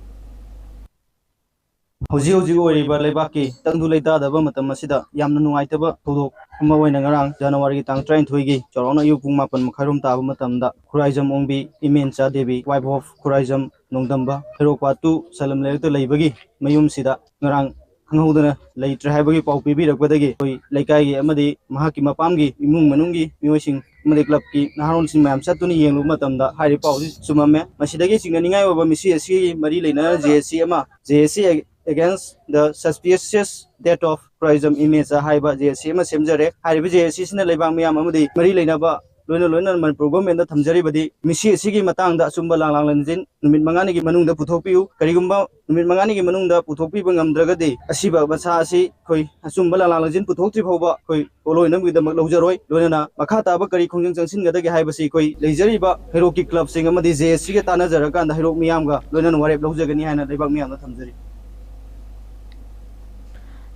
ꯍꯧꯖꯤꯛ ꯍꯧꯖꯤꯛ ꯑꯣꯏꯔꯤꯕ ꯂꯩꯕꯥꯛꯀꯤ ꯇꯪꯗꯨ ꯂꯩꯇꯥꯗꯕ ꯃꯇꯝ ꯑꯁꯤꯗ ꯌꯥꯝꯅ ꯅꯨꯡꯉꯥꯏꯇꯕ ꯊꯧꯗꯣꯛ ꯑꯃ ꯑꯣꯏꯅ ꯉꯔꯥꯡ ꯖꯅꯋꯥꯔꯤꯒꯤ ꯇꯥꯡ ꯇꯔꯥꯅꯤꯊꯣꯏꯒꯤ ꯆꯥꯎꯔꯥꯛꯅ ꯑꯌꯨꯛ ꯄꯨꯡ ꯃꯥꯄꯟ ꯃꯈꯥꯏꯔꯣꯝ ꯇꯥꯕ ꯃꯇꯝꯗ ꯈꯨꯔꯥꯏꯖꯝ ꯑꯣꯡꯕꯤ ꯏꯃꯦꯟꯆꯥ Devi, wife of Khuraijam ꯅꯣꯡꯗꯝꯕ, Heirok part two ꯁꯂꯝ ꯂꯩꯔꯛꯇ ꯂꯩꯕꯒꯤ ꯃꯌꯨꯝꯁꯤꯗ ꯉꯔꯥꯡ ꯈꯪꯍꯧꯗꯅ ꯂꯩꯇ꯭ꯔꯦ ꯍꯥꯏꯕꯒꯤ ꯄꯥꯎ ꯄꯤꯕꯤꯔꯛꯄꯗꯒꯤ ꯑꯩꯈꯣꯏ ꯂꯩꯀꯥꯏꯒꯤ ꯑꯃꯗꯤ ꯃꯍꯥꯛꯀꯤ ꯃꯄꯥꯝꯒꯤ ꯏꯃꯨꯡ ꯃꯅꯨꯡꯒꯤ ꯃꯤꯑꯣꯏꯁꯤꯡ ꯑꯃꯗꯤ clubꯀꯤ ꯅꯍꯥꯔꯣꯜꯁꯤꯡ ꯃꯌꯥꯝ ꯆꯠꯇꯨꯅ ꯌꯦꯡꯂꯨꯕ ꯃꯇꯝꯗ ꯍꯥꯏꯔꯤꯕ ꯄꯥꯎꯁꯤ ꯆꯨꯝꯃꯝꯃꯦ꯫ ꯃꯁꯤꯗꯒꯤ ꯆꯤꯡꯅꯅꯤꯡꯉꯥꯏ ꯑꯣꯏꯕ ꯃꯤꯁꯤ ꯑꯁꯤꯒꯤ ꯃꯔꯤ ꯂꯩꯅꯅ J A C ꯑꯃ, J A C against the suspicious death of Khuraijam ꯏꯃꯦꯆꯥ ꯍꯥꯏꯕ J A C ꯑꯃ ꯁꯦꯝꯖꯔꯦ꯫ ꯍꯥꯏꯔꯤꯕ J A C ꯑꯁꯤꯅ ꯂꯩꯕꯥꯛ ꯃꯤꯌꯥꯝ ꯑꯃꯗꯤ ꯃꯔꯤ ꯂꯩꯅꯕ ꯂꯣꯏꯅ ꯂꯣꯏꯅ ꯃꯅꯤꯄꯨꯔ governmentꯗ ꯊꯝꯖꯔꯤꯕꯗꯤ ꯃꯤꯁꯤ ꯑꯁꯤꯒꯤ ꯃꯇꯥꯡꯗ ꯑꯆꯨꯝꯕ ꯂꯥꯡꯂꯥꯡ ꯂꯟꯖꯤꯟ ꯅꯨꯃꯤꯠ ꯃꯉꯥꯅꯤꯒꯤ ꯃꯅꯨꯡꯗ ꯄꯨꯊꯣꯛꯄꯤꯌꯨ꯫ ꯀꯔꯤꯒꯨꯝꯕ ꯅꯨꯃꯤꯠ ꯃꯉꯥꯅꯤꯒꯤ ꯃꯅꯨꯡꯗ ꯄꯨꯊꯣꯛꯄꯤꯕ ꯉꯝꯗ꯭ꯔꯒꯗꯤ ꯑꯁꯤꯕ ꯃꯁꯥ ꯑꯁꯤ ꯑꯩꯈꯣꯏ ꯑꯆꯨꯝꯕ ꯂꯥꯡꯂꯥꯡ ꯂꯟꯖꯤꯟ ꯄꯨꯊꯣꯛꯇ꯭ꯔꯤ ꯐꯥꯎꯕ ꯑꯩꯈꯣꯏ ꯄꯣꯠꯂꯣꯏꯅꯕꯒꯤꯗꯃꯛ ꯂꯧꯖꯔꯣꯏ꯫ ꯂꯣꯏꯅꯅ ꯃꯈꯥ ꯇꯥꯕ ꯀꯔꯤ ꯈꯣꯡꯖꯪ ꯆꯪꯁꯤꯟꯒꯗꯒꯦ ꯍꯥꯏꯕꯁꯤ ꯑꯩꯈꯣꯏ ꯂꯩꯖꯔꯤꯕ ꯍꯩꯔꯣꯛꯀꯤ clubꯁꯤꯡ ꯑꯃꯗꯤ J A Cꯒ ꯇꯥꯟꯅꯖꯔꯀꯥꯟꯗ ꯍꯩꯔꯣꯛ ꯃꯤꯌꯥꯝꯒ ꯂꯣꯏꯅꯅ ꯋꯥꯔꯦꯞ ꯂꯧꯖꯒꯅꯤ ꯍꯥꯏꯅ ꯂꯩꯕꯥꯛ ꯃꯤꯌꯥꯝꯗ ꯊꯝꯖꯔꯤ꯫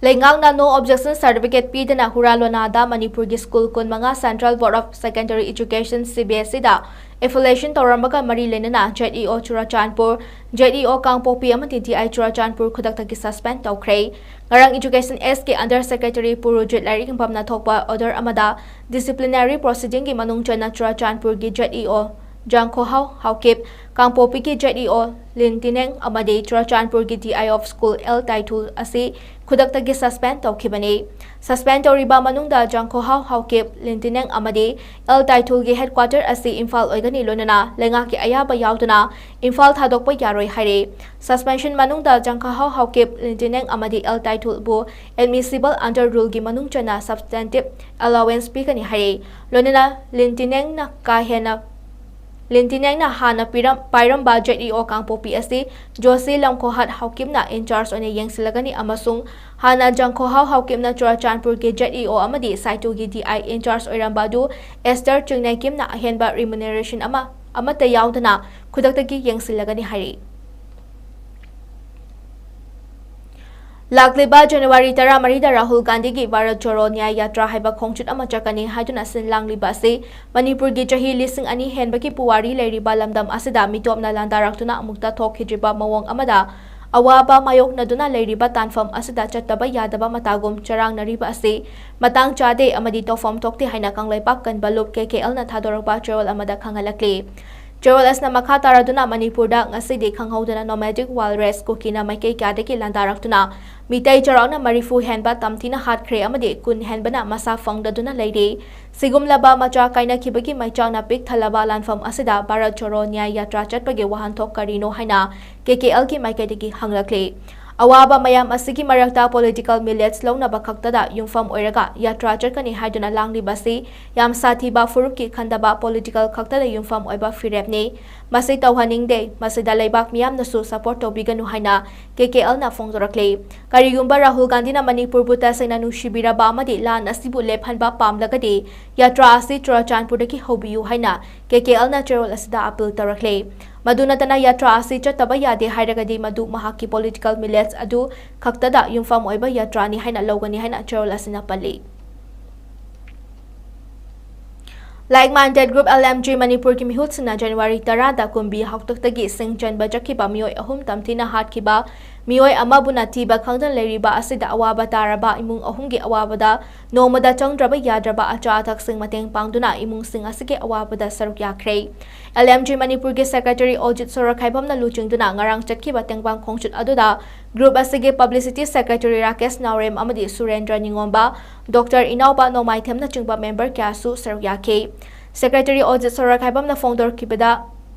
ꯂꯩꯉꯥꯛꯅ no objection certificate ꯄꯤꯗꯅ ꯍꯨꯔꯥ ꯂꯣꯅꯥꯗ ꯃꯅꯤꯄꯨꯔꯒꯤ school ꯀꯨꯟꯃꯉꯥ Central Board of Secondary Education, C B S Eꯗ affiliation ꯇꯧꯔꯝꯕꯒ ꯃꯔꯤ ꯂꯩꯅꯅ Z E O Churachandpur, Z E O ꯀꯥꯡꯄꯣꯛꯄꯤ ꯑꯃꯗꯤ D I ꯆꯨꯔꯥꯆꯥꯟꯄꯨꯔ ꯈꯨꯗꯛꯇꯒꯤ suspend ꯇꯧꯈ꯭ꯔꯦ꯫ ꯉꯔꯥꯡ Education Sꯀꯤ under secretary ꯄꯨꯔꯨꯖꯤꯠ ꯂꯥꯏꯔꯤꯛ ꯌꯦꯡꯐꯝꯅ ꯊꯣꯛꯄ order ꯑꯃꯗ disciplinary proceedingꯒꯤ ꯃꯅꯨꯡ ꯆꯟꯅ ꯆꯨꯔꯥꯆꯥꯟꯄꯨꯔꯒꯤ Z E O ꯖꯥꯡꯈꯣꯍꯥꯎ ꯍꯥꯎꯀꯤꯞ, ꯀꯥꯡꯄꯣꯛꯄꯤꯒꯤ ꯖꯦꯠ ꯏ ꯑꯣ ꯂꯤꯟ ꯇꯤꯅꯦꯡ ꯑꯃꯗꯤ ꯆꯨꯔꯆꯥꯟꯄꯨꯔꯒꯤ D I of school L Taithul ꯑꯁꯤ ꯈꯨꯗꯛꯇꯒꯤ ꯁꯁꯄꯦꯟ ꯇꯧꯈꯤꯕꯅꯤ꯫ ꯁꯁꯄꯦꯟ ꯇꯧꯔꯤꯕ ꯃꯅꯨꯡꯗ ꯖꯥꯡꯈꯣꯍꯥꯎ ꯍꯥꯎꯀꯤꯞ, ꯂꯤꯟ ꯇꯤꯅꯦꯡ ꯑꯃꯗꯤ ꯑꯦꯜ ꯇꯥꯏꯊꯨꯜꯒꯤ ꯍꯦꯗꯀ꯭ꯋꯥꯇꯔ ꯑꯁꯤ ꯏꯝꯐꯥꯜ ꯑꯣꯏꯒꯅꯤ ꯂꯣꯏꯅꯅ ꯂꯩꯉꯥꯛꯀꯤ ꯑꯌꯥꯕ ꯌꯥꯎꯗꯅ ꯏꯝꯐꯥꯜ ꯊꯥꯗꯣꯛꯄ ꯌꯥꯔꯣꯏ ꯍꯥꯏꯔꯦ꯫ ꯁꯁꯄꯦꯟꯁꯟ ꯃꯅꯨꯡꯗ ꯖꯥꯡꯈꯣꯍꯥꯎ ꯍꯥꯎꯀꯤꯞ, ꯂꯤꯟ ꯇꯤꯅꯦꯡ ꯑꯃꯗꯤ ꯑꯦꯜ ꯇꯥꯏꯊꯨꯜꯕꯨ admissible under rule ꯒꯤ ꯃꯅꯨꯡ ꯆꯟꯅ substantive allowance ꯄꯤꯒꯅꯤ ꯍꯥꯏꯔꯦ꯫ ꯂꯣꯏꯅꯅ ꯂꯤꯟ ꯇꯤꯅꯦꯡꯅ ꯀꯥ ꯍꯦꯟꯅ ꯂꯤꯟ ꯇꯤꯅꯦꯡꯅ ꯍꯥꯟꯅ ꯄꯤꯔꯝ-, ꯄꯥꯏꯔꯝꯕ ꯖꯦꯠ ꯏ ꯑꯣ ꯀꯥꯡꯄꯣꯛꯄꯤ ꯑꯁꯤ ꯖꯣꯁꯤ ꯂꯝꯈꯣꯍꯥꯠ ꯍꯥꯎꯀꯤꯞꯅ in charge ꯑꯣꯏꯅ ꯌꯦꯡꯁꯤꯜꯂꯒꯅꯤ ꯑꯃꯁꯨꯡ ꯍꯥꯟꯅ ꯖꯥꯡꯈꯣꯍꯥꯎ ꯍꯥꯎꯀꯤꯞꯅ ꯆꯨꯔꯆꯥꯟꯄꯨꯔꯒꯤ ꯖꯦꯠ ꯏ ꯑꯣ ꯑꯃꯗꯤ ꯁꯥꯏꯇꯨꯒꯤ ꯗꯤ ꯑꯥꯏ in charge ꯑꯣꯏꯔꯝꯕ ꯑꯗꯨ ꯑꯦꯁꯇꯔ ꯆꯤꯡꯅꯩꯀꯤꯝꯅ ꯑꯍꯦꯟꯕ remuneration ꯑꯃ, ꯑꯃꯠꯇ ꯌꯥꯎꯗꯅ ꯈꯨꯗꯛꯇꯒꯤ ꯌꯦꯡꯁꯤꯜꯂꯒꯅꯤ ꯍꯥꯏꯔꯤ꯫ ꯂꯥꯛꯂꯤꯕ ꯖꯅꯋꯥꯔꯤ ꯇꯔꯥꯃꯔꯤꯗ ꯔꯥꯍꯨꯜ ꯒꯥꯟꯙꯤꯒꯤ ꯚꯥꯔꯠ ꯖꯣꯔꯣ ꯅ꯭ꯌꯥꯌ ꯌꯥꯇ꯭ꯔꯥ ꯍꯥꯏꯕ ꯈꯣꯡꯆꯠ ꯑꯃ ꯆꯠꯀꯅꯤ ꯍꯥꯏꯗꯨꯅ ꯁꯤꯟ ꯂꯥꯡꯂꯤꯕ ꯑꯁꯤ ꯃꯅꯤꯄꯨꯔꯒꯤ ꯆꯍꯤ ꯂꯤꯁꯤꯡ ꯑꯅꯤ ꯍꯦꯟꯕꯒꯤ ꯄꯨꯋꯥꯔꯤ ꯂꯩꯔꯤꯕ ꯂꯝꯗꯝ ꯑꯁꯤꯗ ꯃꯤꯇꯣꯞꯅ ꯂꯥꯟꯗꯥꯔꯛꯇꯨꯅ ꯑꯃꯨꯛꯇ ꯊꯣꯛꯈꯤꯗ꯭ꯔꯤꯕ ꯃꯑꯣꯡ ꯑꯃꯗ ꯑꯋꯥꯕ ꯃꯥꯌꯣꯛꯅꯗꯨꯅ ꯂꯩꯔꯤꯕ ꯇꯥꯟꯐꯝ ꯑꯁꯤꯗ ꯆꯠꯇꯕ ꯌꯥꯗꯕ ꯃꯇꯥꯒꯨꯝ ꯆꯔꯥꯡꯅꯔꯤꯕ ꯑꯁꯤ ꯃꯇꯥꯡ ꯆꯥꯗꯦ ꯑꯃꯗꯤ ꯇꯧꯐꯝ ꯊꯣꯛꯇꯦ ꯍꯥꯏꯅ ꯀꯪꯂꯩꯄꯥꯛ ꯀꯟꯕ ꯂꯨꯞ ꯀꯦ ꯀꯦ ꯑꯦꯜꯅ ꯊꯥꯗꯣꯔꯛꯄ ꯆꯦꯔꯣꯜ ꯑꯃꯗ ꯈꯪꯍꯜꯂꯛꯂꯤ꯫ ꯆꯦꯔꯣꯜ ꯑꯁꯤꯅ ꯃꯈꯥ ꯇꯥꯔꯗꯨꯅ ꯃꯅꯤꯄꯨꯔꯗ ꯉꯁꯤꯗꯤ ꯈꯪꯍꯧꯗꯅ nomadic wild race ꯀꯨꯀꯤꯅ ꯃꯥꯏꯀꯩ ꯀꯌꯥꯗꯒꯤ ꯂꯥꯟꯗꯥꯔꯛꯇꯨꯅ ꯃꯤꯇꯩ ꯆꯥꯎꯔꯥꯛꯅ ꯃꯔꯤꯐꯨ ꯍꯦꯟꯕ ꯇꯝꯊꯤꯅ ꯍꯥꯠꯈ꯭ꯔꯦ ꯑꯃꯗꯤ ꯀꯨꯟ ꯍꯦꯟꯕꯅ ꯃꯁꯥ ꯐꯪꯗꯗꯨꯅ ꯂꯩꯔꯤ꯫ ꯁꯤꯒꯨꯝꯂꯕ ꯃꯆꯥ ꯀꯥꯏꯅꯈꯤꯕꯒꯤ ꯃꯩꯆꯥꯛꯅ ꯄꯤꯛ ꯊꯜꯂꯕ ꯂꯥꯟꯐꯝ ꯑꯁꯤꯗ ꯚꯥꯔꯠ ꯖꯣꯔꯣ ꯅ꯭ꯌꯥꯌ ꯌꯥꯇ꯭ꯔꯥ ꯆꯠꯄꯒꯤ ꯋꯥꯍꯟꯊꯣꯛ ꯀꯔꯤꯅꯣ ꯍꯥꯏꯅ ꯀꯦ ꯀꯦ ꯑꯦꯜꯒꯤ ꯃꯥꯏꯀꯩꯗꯒꯤ ꯍꯪꯂꯛꯂꯤ꯫ ꯑꯋꯥꯕ ꯃꯌꯥꯝ ꯑꯁꯤꯒꯤ ꯃꯔꯛꯇ political millets ꯂꯧꯅꯕ ꯈꯛꯇꯗ ꯌꯨꯝꯐꯝ ꯑꯣꯏꯔꯒ ꯌꯥꯇ꯭ꯔꯥ ꯆꯠꯀꯅꯤ ꯍꯥꯏꯗꯨꯅ ꯂꯥꯡꯂꯤꯕꯁꯤ ꯌꯥꯝ ꯁꯥꯊꯤꯕ ꯐꯨꯔꯨꯞꯀꯤ ꯈꯟꯗꯕ political ꯈꯛꯇꯗ ꯌꯨꯝꯐꯝ ꯑꯣꯏꯕ ꯐꯤꯔꯦꯞꯅꯤ꯫ ꯃꯁꯤ ꯇꯧꯍꯟꯅꯤꯡꯗꯦ꯫ ꯃꯁꯤꯗ ꯂꯩꯕꯥꯛ ꯃꯤꯌꯥꯝꯅꯁꯨ support ꯇꯧꯕꯤꯒꯅꯨ ꯍꯥꯏꯅ ꯀꯦ ꯀꯦ ꯑꯦꯜꯅ ꯐꯣꯡꯗꯣꯔꯛꯂꯤ꯫ ꯀꯔꯤꯒꯨꯝꯕ ꯔꯥꯍꯨꯜ ꯒꯥꯟꯙꯤꯅ ꯃꯅꯤꯄꯨꯔꯕꯨ ꯇꯁꯦꯡꯅ ꯅꯨꯡꯁꯤꯕꯤꯔꯕ ꯑꯃꯗꯤ ꯂꯥꯟ ꯑꯁꯤꯕꯨ ꯂꯦꯞꯍꯟꯕ ꯄꯥꯝꯂꯒꯗꯤ ꯌꯥꯇ꯭ꯔꯥ ꯑꯁꯤ ꯆꯨꯔꯆꯥꯟꯄꯨꯔꯗꯒꯤ ꯍꯧꯕꯤꯌꯨ ꯍꯥꯏꯅ ꯀꯦ ꯀꯦ ꯑꯦꯜꯅ ꯆꯦꯔꯣꯜ ꯑꯁꯤꯗ appeal ꯇꯧꯔꯛꯂꯤ꯫ ꯃꯗꯨ ꯅꯠꯇꯅ ꯌꯥꯇ꯭ꯔꯥ ꯑꯁꯤ ꯆꯠꯇꯕ ꯌꯥꯗꯦ ꯍꯥꯏꯔꯒꯗꯤ ꯃꯗꯨ ꯃꯍꯥꯛꯀꯤ political millets ꯑꯗꯨ ꯈꯛꯇꯗ ꯌꯨꯝꯐꯝ ꯑꯣꯏꯕ ꯌꯥꯇ꯭ꯔꯥꯅꯤ ꯍꯥꯏꯅ ꯂꯧꯒꯅꯤ ꯍꯥꯏꯅ ꯆꯦꯔꯣꯜ ꯑꯁꯤꯅ ꯄꯜꯂꯤ꯫ Like Minded Group, L M G, ꯃꯅꯤꯄꯨꯔꯒꯤ ꯃꯤꯍꯨꯠꯁꯤꯡꯅ ꯖꯅꯋꯥꯔꯤ ꯇꯔꯥꯗ ꯀꯨꯝꯕꯤ ꯍꯥꯛꯇꯛꯇꯒꯤ ꯁꯤꯡ ꯆꯟꯕ ꯆꯠꯈꯤꯕ ꯃꯤꯑꯣꯏ ꯑꯍꯨꯝ ꯇꯝꯊꯤꯅ ꯍꯥꯠꯈꯤꯕ ꯃꯤꯑꯣꯏ ꯑꯃꯕꯨꯅ ꯊꯤꯕ ꯈꯪꯗꯅ ꯂꯩꯔꯤꯕ ꯑꯁꯤꯗ ꯑꯋꯥꯕ ꯇꯥꯔꯕ ꯏꯃꯨꯡ ꯑꯍꯨꯝꯒꯤ ꯑꯋꯥꯕꯗ ꯅꯣꯡꯃꯗ ꯆꯪꯗ꯭ꯔꯕ ꯌꯥꯗ꯭ꯔꯕ ꯑꯆꯥ ꯑꯊꯛꯁꯤꯡ ꯃꯇꯦꯡ ꯄꯥꯡꯗꯨꯅ ꯏꯃꯨꯡꯁꯤꯡ ꯑꯁꯤꯒꯤ ꯑꯋꯥꯕꯗ ꯁꯔꯨꯛ ꯌꯥꯈ꯭ꯔꯦ꯫ ꯑꯦꯜ ꯑꯦꯝ ꯖꯤ ꯃꯅꯤꯄꯨꯔꯒꯤ ꯁꯦꯀ꯭ꯔꯦꯇꯔꯤ ꯑꯣꯖꯤꯠ ꯁꯣꯔꯣꯛꯈꯥꯏꯕꯝꯅ ꯂꯨꯆꯤꯡꯗꯨꯅ ꯉꯔꯥꯡ ꯆꯠꯈꯤꯕ ꯇꯦꯡꯕꯥꯡ ꯈꯣꯡꯆꯠ ꯑꯗꯨꯗ ꯒ꯭ꯔꯨꯞ ꯑꯁꯤꯒꯤ ꯄꯕ꯭ꯂꯤꯁꯤꯇꯤ ꯁꯦꯀ꯭ꯔꯦꯇꯔꯤ ꯔꯥꯀꯦꯁ ꯅꯥꯎꯔꯦꯝ ꯑꯃꯗꯤ ꯁꯨꯔꯦꯟꯗ꯭ꯔ ꯅꯤꯉꯣꯝꯕ, ꯗꯣꯛꯇꯔ ꯏꯅꯥꯎꯄꯥ ꯅꯣꯡꯃꯥꯏꯊꯦꯝꯅꯆꯤꯡꯕ ꯃꯦꯝꯕꯔ ꯀꯌꯥꯁꯨ ꯁꯔꯨꯛ ꯌꯥꯈꯤ꯫ ꯁꯦꯀ꯭ꯔꯦꯇꯔꯤ ꯑꯣꯖꯤꯠ ꯁꯣꯔꯣꯛꯈꯥꯏꯕꯝꯅ ꯐꯣꯡꯗꯣꯔꯛꯈꯤꯕꯗ,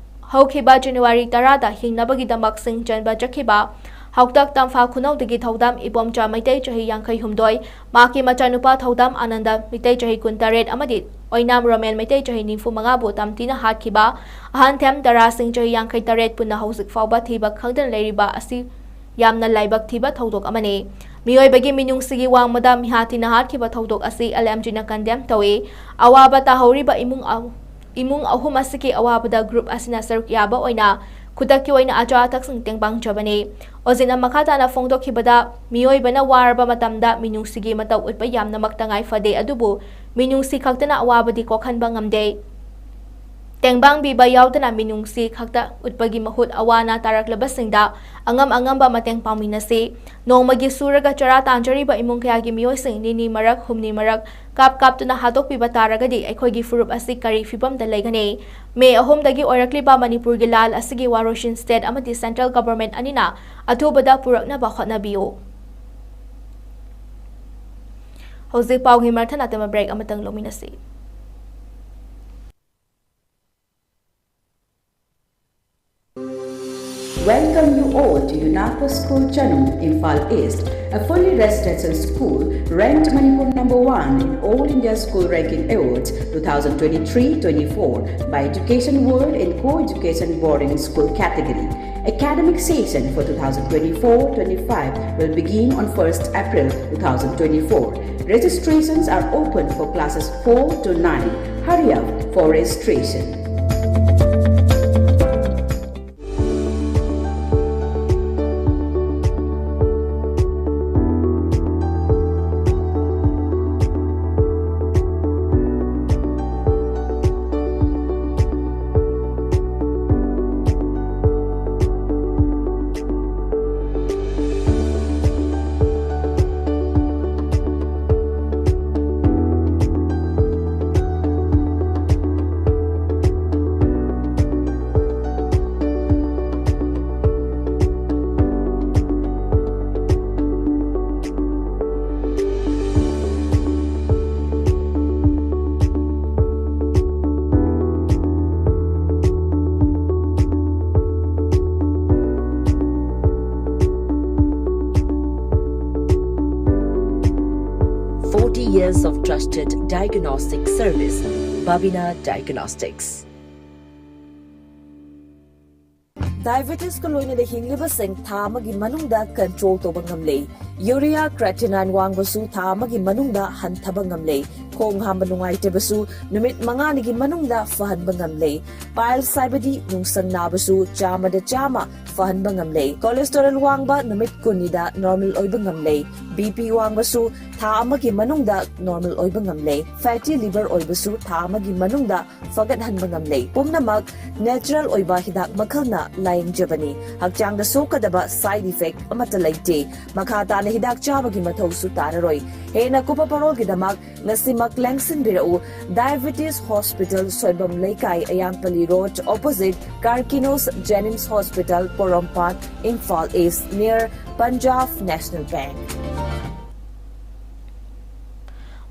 ꯍꯧꯈꯤꯕ ꯖꯅꯋꯥꯔꯤ ꯇꯔꯥꯗ ꯍꯤꯡꯅꯕꯒꯤꯗꯃꯛ ꯁꯤꯡ ꯆꯟꯕ ꯆꯠꯈꯤꯕ ꯍꯥꯎꯇꯛ ꯇꯝꯐꯥ ꯈꯨꯅꯧꯗꯒꯤ ꯊꯧꯗꯥꯝ ꯏꯕꯣꯝꯆꯥ ꯃꯩꯇꯩ ꯆꯍꯤ ꯌꯥꯡꯈꯩ ꯍꯨꯝꯗꯣꯏ, ꯃꯍꯥꯛꯀꯤ ꯃꯆꯥꯅꯨꯄꯥ ꯊꯧꯗꯥꯝ ꯑꯥꯅꯟꯗ ꯃꯩꯇꯩ ꯆꯍꯤ ꯀꯨꯟꯇꯔꯦꯠ ꯑꯃꯗꯤ ꯑꯣꯏꯅꯥꯝ ꯔꯣꯃꯦꯟ ꯃꯩꯇꯩ ꯆꯍꯤ ꯅꯤꯐꯨ ꯃꯉꯥꯕꯨ ꯇꯝꯊꯤꯅ ꯍꯥꯠꯈꯤꯕ ꯑꯍꯟ ꯊꯦꯝ ꯇꯔꯥꯁꯤꯡ ꯆꯍꯤ ꯌꯥꯡꯈꯩ ꯇꯔꯦꯠ ꯄꯨꯟꯅ ꯍꯧꯖꯤꯛ ꯐꯥꯎꯕ ꯊꯤꯕ ꯈꯪꯗꯅ ꯂꯩꯔꯤꯕ ꯑꯁꯤ ꯌꯥꯝꯅ ꯂꯥꯏꯕꯛ ꯊꯤꯕ ꯊꯧꯗꯣꯛ ꯑꯃꯅꯤ꯫ ꯃꯤꯑꯣꯏꯕꯒꯤ ꯃꯤꯅꯨꯡꯁꯤꯒꯤ ꯋꯥꯡꯃꯗ ꯃꯤꯍꯥꯠ ꯊꯤꯅ ꯍꯥꯠꯈꯤꯕ ꯊꯧꯗꯣꯛ ꯑꯁꯤ ꯑꯦꯜ ꯑꯦꯝ ꯖꯤꯅ ꯀꯟꯗꯦꯝ ꯇꯧꯏ꯫ ꯑꯋꯥꯕ ꯇꯥꯍꯧꯔꯤꯕ ꯏꯃꯨꯡ ꯑ-, ꯏꯃꯨꯡ ꯑꯍꯨꯝ ꯑꯁꯤꯒꯤ ꯑꯋꯥꯕꯗ ꯒ꯭ꯔꯨꯞ ꯑꯁꯤꯅ ꯁꯔꯨꯛ ꯌꯥꯕ ꯑꯣꯏꯅ ꯈꯨꯗꯛꯀꯤ ꯑꯣꯏꯅ ꯑꯆꯥ ꯑꯊꯛꯁꯤꯡ ꯇꯦꯡꯕꯥꯡꯖꯕꯅꯤ꯫ ꯑꯣꯖꯤꯠꯅ ꯃꯈꯥ ꯇꯥꯅ ꯐꯣꯡꯗꯣꯛꯈꯤꯕꯗ, ꯃꯤꯑꯣꯏꯕꯅ ꯋꯥꯔꯕ ꯃꯇꯝꯗ ꯃꯤꯅꯨꯡꯁꯤꯒꯤ ꯃꯇꯧ ꯎꯠꯄ ꯌꯥꯝꯅꯃꯛ ꯇꯉꯥꯏ ꯐꯗꯦ, ꯑꯗꯨꯕꯨ ꯃꯤꯅꯨꯡꯁꯤ ꯈꯛꯇꯅ ꯑꯋꯥꯕꯗꯤ ꯀꯣꯛꯍꯟꯕ ꯉꯝꯗꯦ꯫ ꯇꯦꯡꯕꯥꯡ ꯄꯤꯕ ꯌꯥꯎꯗꯅ ꯃꯤꯅꯨꯡꯁꯤ ꯈꯛꯇ ꯎꯠꯄꯒꯤ ꯃꯍꯨꯠ ꯑꯋꯥ ꯑꯅꯥ ꯇꯥꯔꯛꯂꯕꯁꯤꯡꯗ ꯑꯉꯝ ꯑꯉꯝꯕ ꯃꯇꯦꯡ ꯄꯥꯡꯃꯤꯟꯅꯁꯤ꯫ ꯅꯣꯡꯃꯒꯤ ꯁꯨꯔꯒ ꯆꯔꯥ ꯇꯥꯟꯖꯔꯤꯕ ꯏꯃꯨꯡ ꯀꯌꯥꯒꯤ ꯃꯤꯑꯣꯏꯁꯤꯡ ꯅꯤꯅꯤ ꯃꯔꯛ, ꯍꯨꯝꯅꯤ ꯃꯔꯛ ꯀꯥꯞ ꯀꯥꯞꯇꯨꯅ ꯍꯥꯠꯇꯣꯛꯄꯤꯕ ꯇꯥꯔꯒꯗꯤ ꯑꯩꯈꯣꯏꯒꯤ ꯐꯨꯔꯨꯞ ꯑꯁꯤ ꯀꯔꯤ ꯐꯤꯕꯝꯗ ꯂꯩꯒꯅꯤ? ꯃꯦ ꯑꯍꯨꯝꯗꯒꯤ ꯑꯣꯏꯔꯛꯂꯤꯕ ꯃꯅꯤꯄꯨꯔꯒꯤ ꯂꯥꯜ ꯑꯁꯤꯒꯤ ꯋꯥꯔꯣꯏꯁꯤꯟ ꯁ꯭ꯇꯦꯠ ꯑꯃꯗꯤ ꯁꯦꯟꯇ꯭ꯔꯦꯜ ꯒꯚꯔꯟꯃꯦꯟꯠ ꯑꯅꯤꯅ ꯑꯊꯨꯕꯗ ꯄꯨꯔꯛꯅꯕ ꯍꯣꯠꯅꯕꯤꯌꯨ꯫ ꯍꯧꯖꯤꯛ ꯄꯥꯎꯒꯤ ꯃꯔꯛ ꯊꯠꯅ ꯇꯦꯝꯕ ꯕ꯭ꯔꯦꯛ ꯑꯃꯇꯪ ꯂꯧꯃꯤꯟꯅꯁꯤ꯫ Welcome you all to UNACO School Chanum, Imphal East, a fully residential school ranked Manipur number one in All India School Ranking Awards two thousand twenty-three twenty-four by Education World in Co-Education Boarding School category. Academic session for two thousand twenty-four twenty-five will begin on first April two thousand twenty-four. Registrations are open for classes four to nine. Hurry up for registration. Forty years of trusted diagnostic service, Babina Diagnostics. Diabetesꯀ ꯂꯣꯏꯅꯅ ꯍꯤꯡꯂꯤꯕꯁꯤꯡ ꯊꯥ ꯑꯃꯒꯤ ꯃꯅꯨꯡꯗ control ꯇꯧꯕ ꯉꯝꯂꯦ꯫ Urea creatinine ꯋꯥꯡꯕꯁꯨ ꯊꯥ ꯑꯃꯒꯤ ꯃꯅꯨꯡꯗ ꯍꯟꯊꯕ ꯉꯝꯂꯦ꯫ ꯈꯣꯡ ꯍꯥꯝꯕ ꯅꯨꯡꯉꯥꯏꯇꯕꯁꯨ ꯅꯨꯃꯤꯠ ꯃꯉꯥꯅꯤꯒꯤ ꯃꯅꯨꯡꯗ ꯐꯍꯟꯕ ꯉꯝꯂꯦ꯫ Piles ꯍꯥꯏꯕꯗꯤ ꯅꯨꯡꯁꯪ ꯅꯥꯕꯁꯨ ꯆꯥꯝꯃꯗ ꯆꯥꯝꯃ ꯐꯍꯟꯕ ꯉꯝꯂꯦ꯫ Cholesterol ꯋꯥꯡꯕ ꯅꯨꯃꯤꯠ ꯀꯨꯟꯅꯤꯗ normal ꯑꯣꯏꯕ ꯉꯝꯂꯦ꯫ BP ꯋꯥꯡꯕꯁꯨ ꯊꯥ ꯑꯃꯒꯤ ꯃꯅꯨꯡꯗ normal ꯑꯣꯏꯕ ꯉꯝꯂꯦ꯫ Fatty liver ꯑꯣꯏꯕꯁꯨ ꯊꯥ ꯑꯃꯒꯤ ꯃꯅꯨꯡꯗ ꯐꯒꯠꯍꯟꯕ ꯉꯝꯂꯦ꯫ ꯄꯨꯝꯅꯃꯛ natural ꯑꯣꯏꯕ ꯍꯤꯗꯥꯛ ꯃꯈꯜꯅ ꯂꯥꯌꯦꯡꯖꯕꯅꯤ꯫ ꯍꯛꯆꯥꯡꯗ ꯁꯣꯛꯀꯗꯕ side effect ꯑꯃꯠꯇ ꯂꯩꯇꯦ꯫ ꯃꯈꯥ ꯇꯥꯅ ꯍꯤꯗꯥꯛ ꯆꯥꯕꯒꯤ ꯃꯊꯧꯁꯨ ꯇꯥꯔꯔꯣꯏ꯫ ꯍꯦꯟꯅ ꯀꯨꯞꯄ ꯄꯥꯔꯣꯜꯒꯤꯗꯃꯛ ꯉꯁꯤꯃꯛ ꯂꯦꯡꯁꯤꯟꯕꯤꯔꯛꯎ꯫ Diabetes Hospital, ꯁꯣꯏꯕꯝ ꯂꯩꯀꯥꯏ, ꯑꯌꯥꯡꯄꯜꯂꯤ Road, opposite Karkinos Jenims Hospital, ꯄꯣꯔꯣꯝꯄꯥꯠ, Imphal East, near Punjab National Bank꯫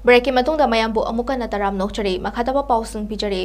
Breakꯀꯤ ꯃꯇꯨꯡꯗ ꯃꯌꯥꯝꯕꯨ ꯑꯃꯨꯛ ꯍꯟꯅ ꯇꯔꯥꯝꯅ ꯑꯣꯛꯆꯔꯤ꯫ ꯃꯈꯥ ꯇꯥꯕ ꯄꯥꯎꯁꯤꯡ ꯄꯤꯖꯔꯤ꯫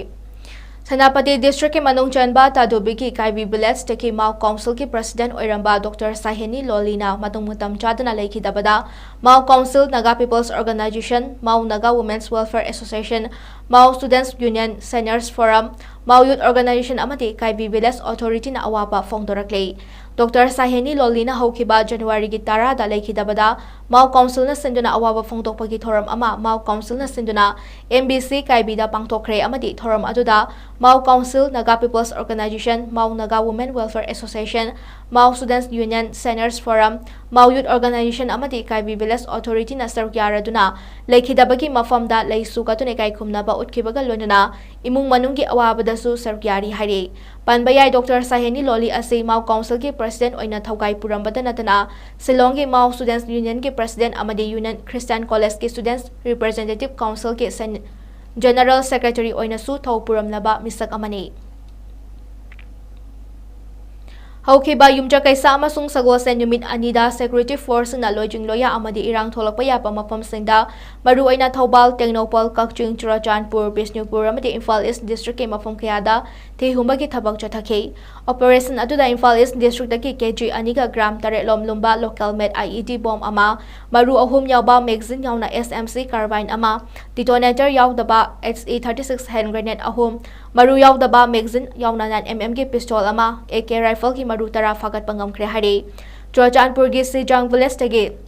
ꯁꯦꯅꯥꯄꯇꯤ districtꯀꯤ ꯃꯅꯨꯡ ꯆꯟꯕ ꯇꯥꯗꯨꯕꯤꯒꯤ ꯀꯥꯏꯕꯤ villageꯇꯒꯤ Mao Councilꯒꯤ president ꯑꯣꯏꯔꯝꯕ Doctor ꯁꯥꯍꯦꯅꯤ ꯂꯣꯂꯤꯅ ꯃꯇꯝ ꯃꯇꯝ ꯆꯥꯗꯅ ꯂꯩꯈꯤꯗꯕꯗ Mao Council, Naga People's Organization, Mao Naga Women's Welfare Association, Mao Students Union, Seniors Forum, Mao Youth Organization ꯑꯃꯗꯤ ꯀꯥꯏꯕꯤ village authorityꯅ ꯑꯋꯥꯕ ꯐꯣꯡꯗꯣꯔꯛꯂꯤ꯫ Doctor ꯁꯥꯍꯦꯅꯤ ꯂꯣꯂꯤꯅ ꯍꯧꯈꯤꯕ Januaryꯒꯤ ꯇꯔꯥꯗ ꯂꯩꯈꯤꯗꯕꯗ Mao Councilꯅ ꯁꯤꯟꯗꯨꯅ ꯑꯋꯥꯕ ꯐꯣꯡꯗꯣꯛꯄꯒꯤ ꯊꯧꯔꯝ ꯑꯃ Mao Councilꯅ ꯁꯤꯟꯗꯨꯅ MBC ꯀꯥꯏꯕꯤꯗ ꯄꯥꯡꯊꯣꯛꯈ꯭ꯔꯦ ꯑꯃꯗꯤ ꯊꯧꯔꯝ ꯑꯗꯨꯗ Mao Council, Naga People's Organization, Mao Naga Women Welfare Association, Mao Students Union, Seniors Forum, Mao Youth Organization ꯑꯃꯗꯤ ꯀꯥꯏꯕꯤ village authorityꯅ ꯁꯔꯨꯛ ꯌꯥꯔꯗꯨꯅ ꯂꯩꯈꯤꯗꯕꯒꯤ ꯃꯐꯝꯗ ꯂꯩꯁꯨ ꯀꯠꯇꯨꯅ ꯏꯀꯥꯏ ꯈꯨꯝꯅꯕ ꯎꯠꯈꯤꯕꯒ ꯂꯣꯏꯅꯅ ꯏꯃꯨꯡ ꯃꯅꯨꯡꯒꯤ ꯑꯋꯥꯕꯗꯁꯨ ꯁꯔꯨꯛ ꯌꯥꯔꯤ ꯍꯥꯏꯔꯤ꯫ ꯄꯟꯕ ꯌꯥꯏ, Doctor ꯁꯥꯍꯦꯅꯤ ꯂꯣꯂꯤ ꯑꯁꯤ Mao Councilꯒꯤ president ꯑꯣꯏꯅ ꯊꯧꯒꯥꯏ ꯄꯨꯔꯝꯕꯇ ꯅꯠꯇꯅ Shillongꯒꯤ Mao Students Unionꯒꯤ president ꯑꯃꯗꯤ Union Christian Collegeꯀꯤ Students Representative Councilꯒꯤ sen-, General Secretary ꯑꯣꯏꯅꯁꯨ ꯊꯧ ꯄꯨꯔꯝꯂꯕ ꯃꯤꯁꯛ ꯑꯃꯅꯤ꯫ ꯍꯧꯈꯤꯕ ꯌꯨꯝꯖꯀꯩꯁ ꯑꯃꯁꯨꯡ ꯁꯒꯣꯜꯁꯦꯟ ꯅꯨꯃꯤꯠ ꯑꯅꯤꯗ security forceꯁꯤꯡꯅ ꯂꯣꯏꯖꯤꯡ ꯂꯣꯏꯌꯥ ꯑꯃꯗꯤ ꯏꯔꯥꯡ ꯊꯣꯛꯂꯛꯄ ꯌꯥꯕ ꯃꯐꯝꯁꯤꯡꯗ, ꯃꯔꯨꯑꯣꯏꯅ ꯊꯧꯕꯥꯜ, ꯇꯦꯡꯅꯧꯄꯜ, ꯀꯛꯆꯤꯡ, ꯆꯨꯔꯆꯥꯟꯄꯨꯔ, ꯕꯤꯁꯅꯨꯄꯨꯔ ꯑꯃꯗꯤ ꯏꯝꯐꯥꯜ ꯏꯁ districtꯀꯤ ꯃꯐꯝ ꯀꯌꯥꯗ ꯊꯤꯍꯨꯝꯕꯒꯤ ꯊꯕꯛ ꯆꯠꯊꯈꯤ꯫ Operation ꯑꯗꯨꯗ ꯏꯝꯐꯥꯜ ꯏꯁ districtꯇꯒꯤ KG ꯑꯅꯤꯒ gram ꯇꯔꯦꯠ ꯂꯣꯝ ꯂꯨꯝꯕ local made IED bomb ꯑꯃ, ꯃꯔꯨ ꯑꯍꯨꯝ ꯌꯥꯎꯕ magazine ꯌꯥꯎꯅ SMC carbine ꯑꯃ, detonator ꯌꯥꯎꯗꯕ HE thirty six hand grenade ꯑꯍꯨꯝ, ꯃꯔꯨ ꯌꯥꯎꯗꯕ magazine ꯌꯥꯎꯅ nine MM ꯒꯤ pistol ꯑꯃ, AK rifleꯒꯤ ꯃꯔꯨ ꯇꯔꯥ ꯐꯥꯒꯠꯄ ꯉꯝꯈ꯭ꯔꯦ ꯍꯥꯏꯔꯤ꯫ ꯆꯨꯔꯆꯥꯟꯄꯨꯔꯒꯤ ꯁꯤꯖꯥꯡ villageꯇꯒꯤ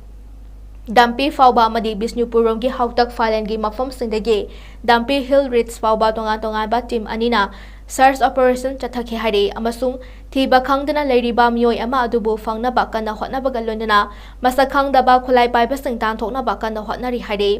ꯗꯝꯄꯤ ꯐꯥꯎꯕ ꯑꯃꯗꯤ ꯕꯤꯁꯅꯨꯄꯨꯔꯔꯣꯝꯒꯤ ꯍꯥꯎꯇꯛ ꯐꯥꯏꯂꯦꯟꯒꯤ ꯃꯐꯝꯁꯤꯡꯗꯒꯤ ꯗꯝꯄꯤ hill ridge ꯐꯥꯎꯕ ꯇꯣꯉꯥꯟ ꯇꯣꯉꯥꯟꯕ team ꯑꯅꯤꯅ search operation ꯆꯠꯊꯈꯤ ꯍꯥꯏꯔꯤ ꯑꯃꯁꯨꯡ ꯊꯤꯕ ꯈꯪꯗꯅ ꯂꯩꯔꯤꯕ ꯃꯤꯑꯣꯏ ꯑꯃ ꯑꯗꯨꯕꯨ ꯐꯪꯅꯕ ꯀꯟꯅ ꯍꯣꯠꯅꯕꯒ ꯂꯣꯏꯅꯅ ꯃꯁꯛ ꯈꯪꯗꯕ ꯈꯨꯠꯂꯥꯏ ꯄꯥꯏꯕꯁꯤꯡ ꯇꯥꯟꯊꯣꯛꯅꯕ ꯀꯟꯅ ꯍꯣꯠꯅꯔꯤ ꯍꯥꯏꯔꯤ꯫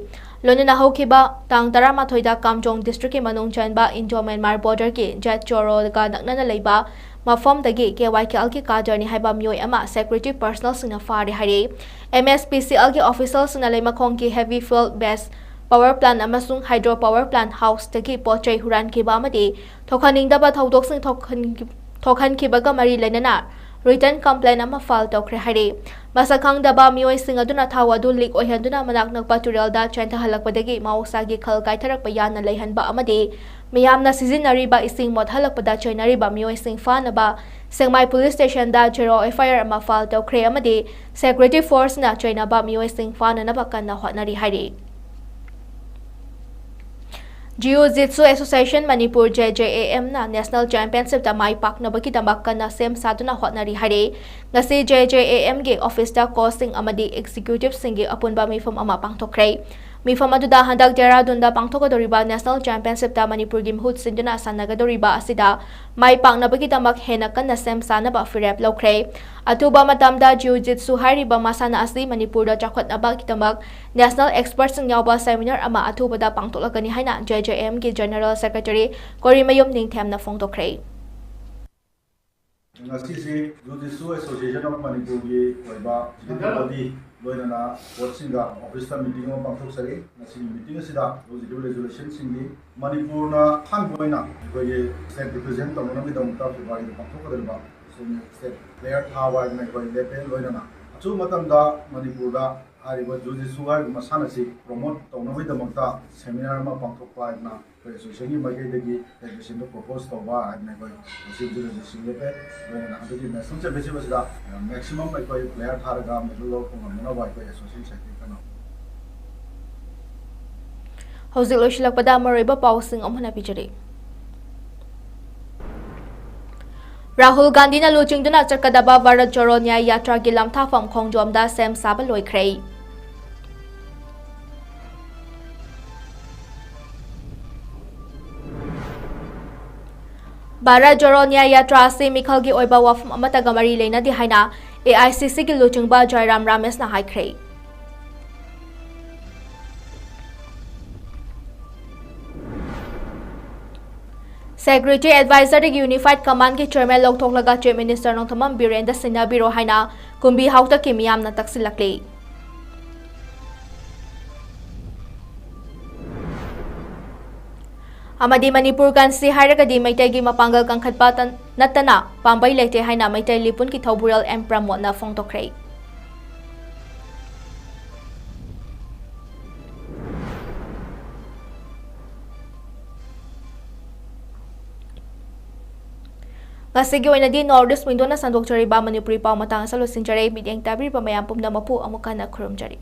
ꯂꯣꯏꯅꯅ ꯍꯧꯈꯤꯕ ꯇꯥꯡ ꯇꯔꯥꯃꯥꯊꯣꯏꯗ ꯀꯥꯝꯖꯣꯡ districtꯀꯤ ꯃꯅꯨꯡ ꯆꯟꯕ Indo Myanmar borderꯒꯤ ꯖꯦꯠ ꯆꯣꯔꯣꯒ ꯅꯛꯅꯅ ꯂꯩꯕ ꯃꯐꯝꯗꯒꯤ KYKLꯒꯤ cadreꯅꯤ ꯍꯥꯏꯕ ꯃꯤꯑꯣꯏ ꯑꯃ security personnelꯁꯤꯡꯅ ꯐꯥꯔꯦ ꯍꯥꯏꯔꯤ꯫ MSPCLꯒꯤ officialꯁꯤꯡꯅ ꯂꯩꯃꯈꯣꯡꯒꯤ heavy fuel based power plant ꯑꯃꯁꯨꯡ hydro power plant houseꯇꯒꯤ ꯄꯣꯠ ꯆꯩ ꯍꯨꯔꯥꯟꯈꯤꯕ ꯑꯃꯗꯤ ꯊꯣꯛꯍꯟꯅꯤꯡꯗꯕ ꯊꯧꯗꯣꯛꯁꯤꯡ ꯊꯣꯛꯍꯟ-, ꯊꯣꯛꯍꯟꯈꯤꯕꯒ ꯃꯔꯤ ꯂꯩꯅꯅ written complaint ꯑꯃ file ꯇꯧꯈ꯭ꯔꯦ ꯍꯥꯏꯔꯤ꯫ ꯃꯁꯛ ꯈꯪꯗꯕ ꯃꯤꯑꯣꯏꯁꯤꯡ ꯑꯗꯨꯅ ꯊꯥꯎ ꯑꯗꯨ leak ꯑꯣꯏꯍꯟꯗꯨꯅ ꯃꯅꯥꯛ ꯅꯛꯄ ꯇꯨꯔꯦꯜꯗ ꯆꯦꯟꯊꯍꯜꯂꯛꯄꯗꯒꯤ ꯃꯍꯧꯁꯥꯒꯤ ꯈꯜ ꯀꯥꯏꯊꯔꯛꯄ ꯌꯥꯅ ꯂꯩꯍꯟꯕ ꯑꯃꯗꯤ ꯃꯤꯌꯥꯝꯅ ꯁꯤꯖꯤꯟꯅꯔꯤꯕ ꯏꯁꯤꯡ ꯃꯣꯠꯍꯜꯂꯛꯄꯗ ꯆꯩꯅꯔꯤꯕ ꯃꯤꯑꯣꯏꯁꯤꯡ ꯐꯥꯅꯕ ꯁꯦꯡꯃꯥꯏ police stationꯗ zero FIR ꯑꯃ file ꯇꯧꯈ꯭ꯔꯦ ꯑꯃꯗꯤ security forceꯅ ꯆꯩꯅꯕ ꯃꯤꯑꯣꯏꯁꯤꯡ ꯐꯥꯅꯅꯕ ꯀꯟꯅ ꯍꯣꯠꯅꯔꯤ ꯍꯥꯏꯔꯤ꯫ Jiu Jitsu Association Manipur, JJAMꯅ national championshipꯇ ꯃꯥꯏ ꯄꯥꯛꯅꯕꯒꯤꯗꯃꯛ ꯀꯟꯅ ꯁꯦꯝ ꯁꯥꯗꯨꯅ ꯍꯣꯠꯅꯔꯤ ꯍꯥꯏꯔꯤ꯫ ꯉꯁꯤ JJAMꯒꯤ officeꯇ coachꯁꯤꯡ ꯑꯃꯗꯤ executiveꯁꯤꯡꯒꯤ ꯑꯄꯨꯟꯕ ꯃꯤꯐꯝ ꯑꯃ ꯄꯥꯡꯊꯣꯛꯈ꯭ꯔꯦ꯫ ꯃꯤꯐꯝ ꯑꯗꯨꯗ ꯍꯟꯗꯛ ꯗꯦꯍꯔꯥꯗꯨꯟꯗ ꯄꯥꯡꯊꯣꯛꯀꯗꯧꯔꯤꯕ national championshipꯇ ꯃꯅꯤꯄꯨꯔꯒꯤ ꯃꯍꯨꯠ ꯁꯤꯟꯗꯨꯅ ꯁꯥꯟꯅꯒꯗꯧꯔꯤꯕ ꯑꯁꯤꯗ ꯃꯥꯏ ꯄꯥꯛꯅꯕꯒꯤꯗꯃꯛ ꯍꯦꯟꯅ ꯀꯟꯅ ꯁꯦꯝ ꯁꯥꯅꯕ ꯐꯤꯔꯦꯞ ꯂꯧꯈ꯭ꯔꯦ꯫ ꯑꯊꯨꯕ ꯃꯇꯝꯗ Jiu Jitsu ꯍꯥꯏꯔꯤꯕ ꯃꯁꯥꯟꯅ ꯑꯁꯤ ꯃꯅꯤꯄꯨꯔꯗ ꯆꯥꯎꯈꯠꯅꯕꯒꯤꯗꯃꯛ national expertꯁꯤꯡ ꯌꯥꯎꯕ seminar ꯑꯃ ꯑꯊꯨꯕꯗ ꯄꯥꯡꯊꯣꯛꯂꯒꯅꯤ ꯍꯥꯏꯅ JJAMꯒꯤ general secretary ꯀꯣꯔꯤꯃꯌꯨꯝ ꯅꯤꯡꯊꯦꯝꯅ ꯐꯣꯡꯗꯣꯛꯈ꯭ꯔꯦ꯫ ꯉꯁꯤꯁꯤ Jiu Jitsu Association of ꯃꯅꯤꯄꯨꯔꯒꯤ ꯑꯣꯏꯕ executive body ꯂꯣꯏꯅꯅ coachꯁꯤꯡꯒ officeꯇ meeting ꯑꯃ ꯄꯥꯡꯊꯣꯛꯆꯔꯤ꯫ ꯉꯁꯤꯒꯤ meeting ꯑꯁꯤꯗ ꯍꯧꯖꯤꯛꯀꯤ resolutionꯁꯤꯡꯗꯤ ꯃꯅꯤꯄꯨꯔꯅ ꯑꯍꯥꯟꯕ ꯑꯣꯏꯅ ꯑꯩꯈꯣꯏꯒꯤ state represent ꯇꯧꯅꯅꯕꯒꯤꯗꯃꯛꯇ Februaryꯗ ꯄꯥꯡꯊꯣꯛꯀꯗꯧꯔꯤꯕ ꯁ꯭ꯇꯦꯠ ꯄ꯭ꯂꯦꯌꯔ ꯊꯥꯕ ꯍꯥꯏꯗꯅ ꯑꯩꯈꯣꯏ ꯂꯦꯞꯄꯦ꯫ ꯂꯣꯏꯅꯅ ꯑꯊꯨꯕ ꯃꯇꯝꯗ ꯃꯅꯤꯄꯨꯔꯗ ꯍꯥꯏꯔꯤꯕ ꯖꯨ ꯖꯤꯠꯁꯨ ꯍꯥꯏꯔꯤꯕ ꯃꯁꯥꯟꯅꯁꯤ ꯄ꯭ꯔꯣꯃꯣꯠ ꯇꯧꯅꯕꯒꯤꯗꯃꯛꯇ ꯁꯦꯃꯤꯅꯥꯔ ꯑꯃ ꯄꯥꯡꯊꯣꯛꯄ ꯍꯥꯏꯗꯅ ꯑꯩꯈꯣꯏ ꯑꯦꯁꯣꯁꯤꯌꯦꯁꯟꯒꯤ ꯃꯥꯏꯀꯩꯗꯒꯤ ꯐꯦꯗꯔꯦꯁꯟꯗ ꯄ꯭ꯔꯣꯄꯣꯁ ꯇꯧꯕ ꯍꯥꯏꯗꯅ ꯑꯩꯈꯣꯏ ꯉꯁꯤ ꯍꯧꯖꯤꯛ ꯍꯧꯖꯤꯛ ꯁꯤꯡꯂꯦꯞꯄꯦ꯫ ꯂꯣꯏꯅꯅ ꯍꯟꯗꯛꯀꯤ ꯅꯦꯁꯅꯦꯜ ꯆꯦꯝꯄꯤꯌꯟꯁꯤꯞ ꯑꯁꯤꯗ ꯃꯦꯛꯁꯤꯃꯝ ꯑꯩꯈꯣꯏ ꯄ꯭ꯂꯦꯌꯔ ꯊꯥꯔꯒ ꯃꯦꯗꯜ ꯂꯧꯔꯛꯄ ꯉꯝꯅꯅꯕ ꯑꯩꯈꯣꯏ ꯑꯦꯁꯣꯁꯤꯌꯦꯁꯟ ꯁꯥꯏꯠꯇꯒꯤ ꯀꯟꯅ ꯍꯧꯖꯤꯛ ꯂꯣꯏꯁꯤꯜꯂꯛꯄꯗ ꯃꯔꯨꯑꯣꯏꯕ ꯄꯥꯎꯁꯤꯡ ꯑꯃꯨꯛ ꯍꯟꯅ ꯄꯤꯖꯔꯤ꯫ ꯔꯥꯍꯨꯜ ꯒꯥꯟꯙꯤꯅ ꯂꯨꯆꯤꯡꯗꯨꯅ ꯆꯠꯀꯗꯕ ꯚꯥꯔꯠ ꯖꯣꯔꯣ ꯅ꯭ꯌꯥꯌ ꯌꯥꯇ꯭ꯔꯥꯒꯤ ꯂꯝꯊꯥꯐꯝ ꯈꯣꯡꯖꯣꯝꯗ ꯁꯦꯝ ꯁꯥꯕ ꯂꯣꯏꯈ꯭ꯔꯦ꯫ ꯚꯥꯔꯠ ꯖꯣꯔꯣ ꯅ꯭ꯌꯥꯌ ꯌꯥꯇ꯭ꯔꯥ ꯑꯁꯤ ꯃꯤꯈꯜꯒꯤ ꯑꯣꯏꯕ ꯋꯥꯐꯝ ꯑꯃꯠꯇꯒ ꯃꯔꯤ ꯂꯩꯅꯗꯦ ꯍꯥꯏꯅ ꯑꯦ ꯑꯥꯏ ꯁꯤ ꯁꯤꯒꯤ ꯂꯨꯆꯤꯡꯕ ꯖꯥꯏꯔꯥꯝ ꯔꯥꯃꯦꯁꯅ ꯍꯥꯏꯈ꯭ꯔꯦ꯫ ꯁꯦꯀ꯭ꯌꯨꯔꯤꯇꯤ ꯑꯦꯗꯚꯥꯏꯖꯔꯗꯒꯤ ꯌꯨꯅꯤꯐꯥꯏꯗ ꯀꯃꯥꯟꯒꯤ ꯆꯤꯌꯔꯃꯦꯟ ꯂꯧꯊꯣꯛꯂꯒ ꯆꯤꯐ ꯃꯤꯅꯤꯁꯇꯔ ꯅꯣꯡꯊꯣꯝꯕꯝ ꯕꯤꯔꯦꯟꯗ ꯁꯤꯟꯅꯕꯤꯔꯣ ꯍꯥꯏꯅ ꯀꯨꯝꯕꯤ ꯍꯥꯎꯇꯛꯀꯤ ꯃꯤꯌꯥꯝꯅ ꯇꯛꯁꯤꯜꯂꯛꯂꯤ꯫ ꯑꯃꯗꯤ ꯃꯅꯤꯄꯨꯔ ꯀꯟꯁꯤ ꯍꯥꯏꯔꯒꯗꯤ ꯃꯩꯇꯩꯒꯤ ꯃꯄꯥꯡꯒꯜ ꯀꯟꯈꯠꯄ ꯇ-, ꯅꯠꯇꯅ ꯄꯥꯝꯕꯩ ꯂꯩꯇꯦ ꯍꯥꯏꯅ ꯃꯩꯇꯩ ꯂꯤꯄꯨꯟꯒꯤ ꯊꯧꯕꯨꯔꯦꯜ ꯑꯦꯝ ꯄ꯭ꯔꯃꯣꯗꯅ ꯐꯣꯡꯗꯣꯛꯈ꯭ꯔꯦ꯫ ꯉꯁꯤꯒꯤ ꯑꯣꯏꯅꯗꯤ ꯅꯣꯔꯠ ꯏꯁ ꯋꯤꯟꯗꯣꯅ ꯁꯟꯗꯣꯛꯆꯔꯤꯕ ꯃꯅꯤꯄꯨꯔꯤ ꯄꯥꯎ ꯃꯇꯥꯡ ꯑꯁꯤꯗ ꯂꯣꯏꯁꯤꯟꯖꯔꯦ꯫ ꯃꯤꯠꯌꯦꯡ ꯇꯥꯕꯤꯔꯤꯕ ꯃꯌꯥꯝ ꯄꯨꯝꯅꯃꯛꯄꯨ ꯑꯃꯨꯛ ꯍꯟꯅ ꯈꯨꯔꯨꯝꯖꯔꯤ꯫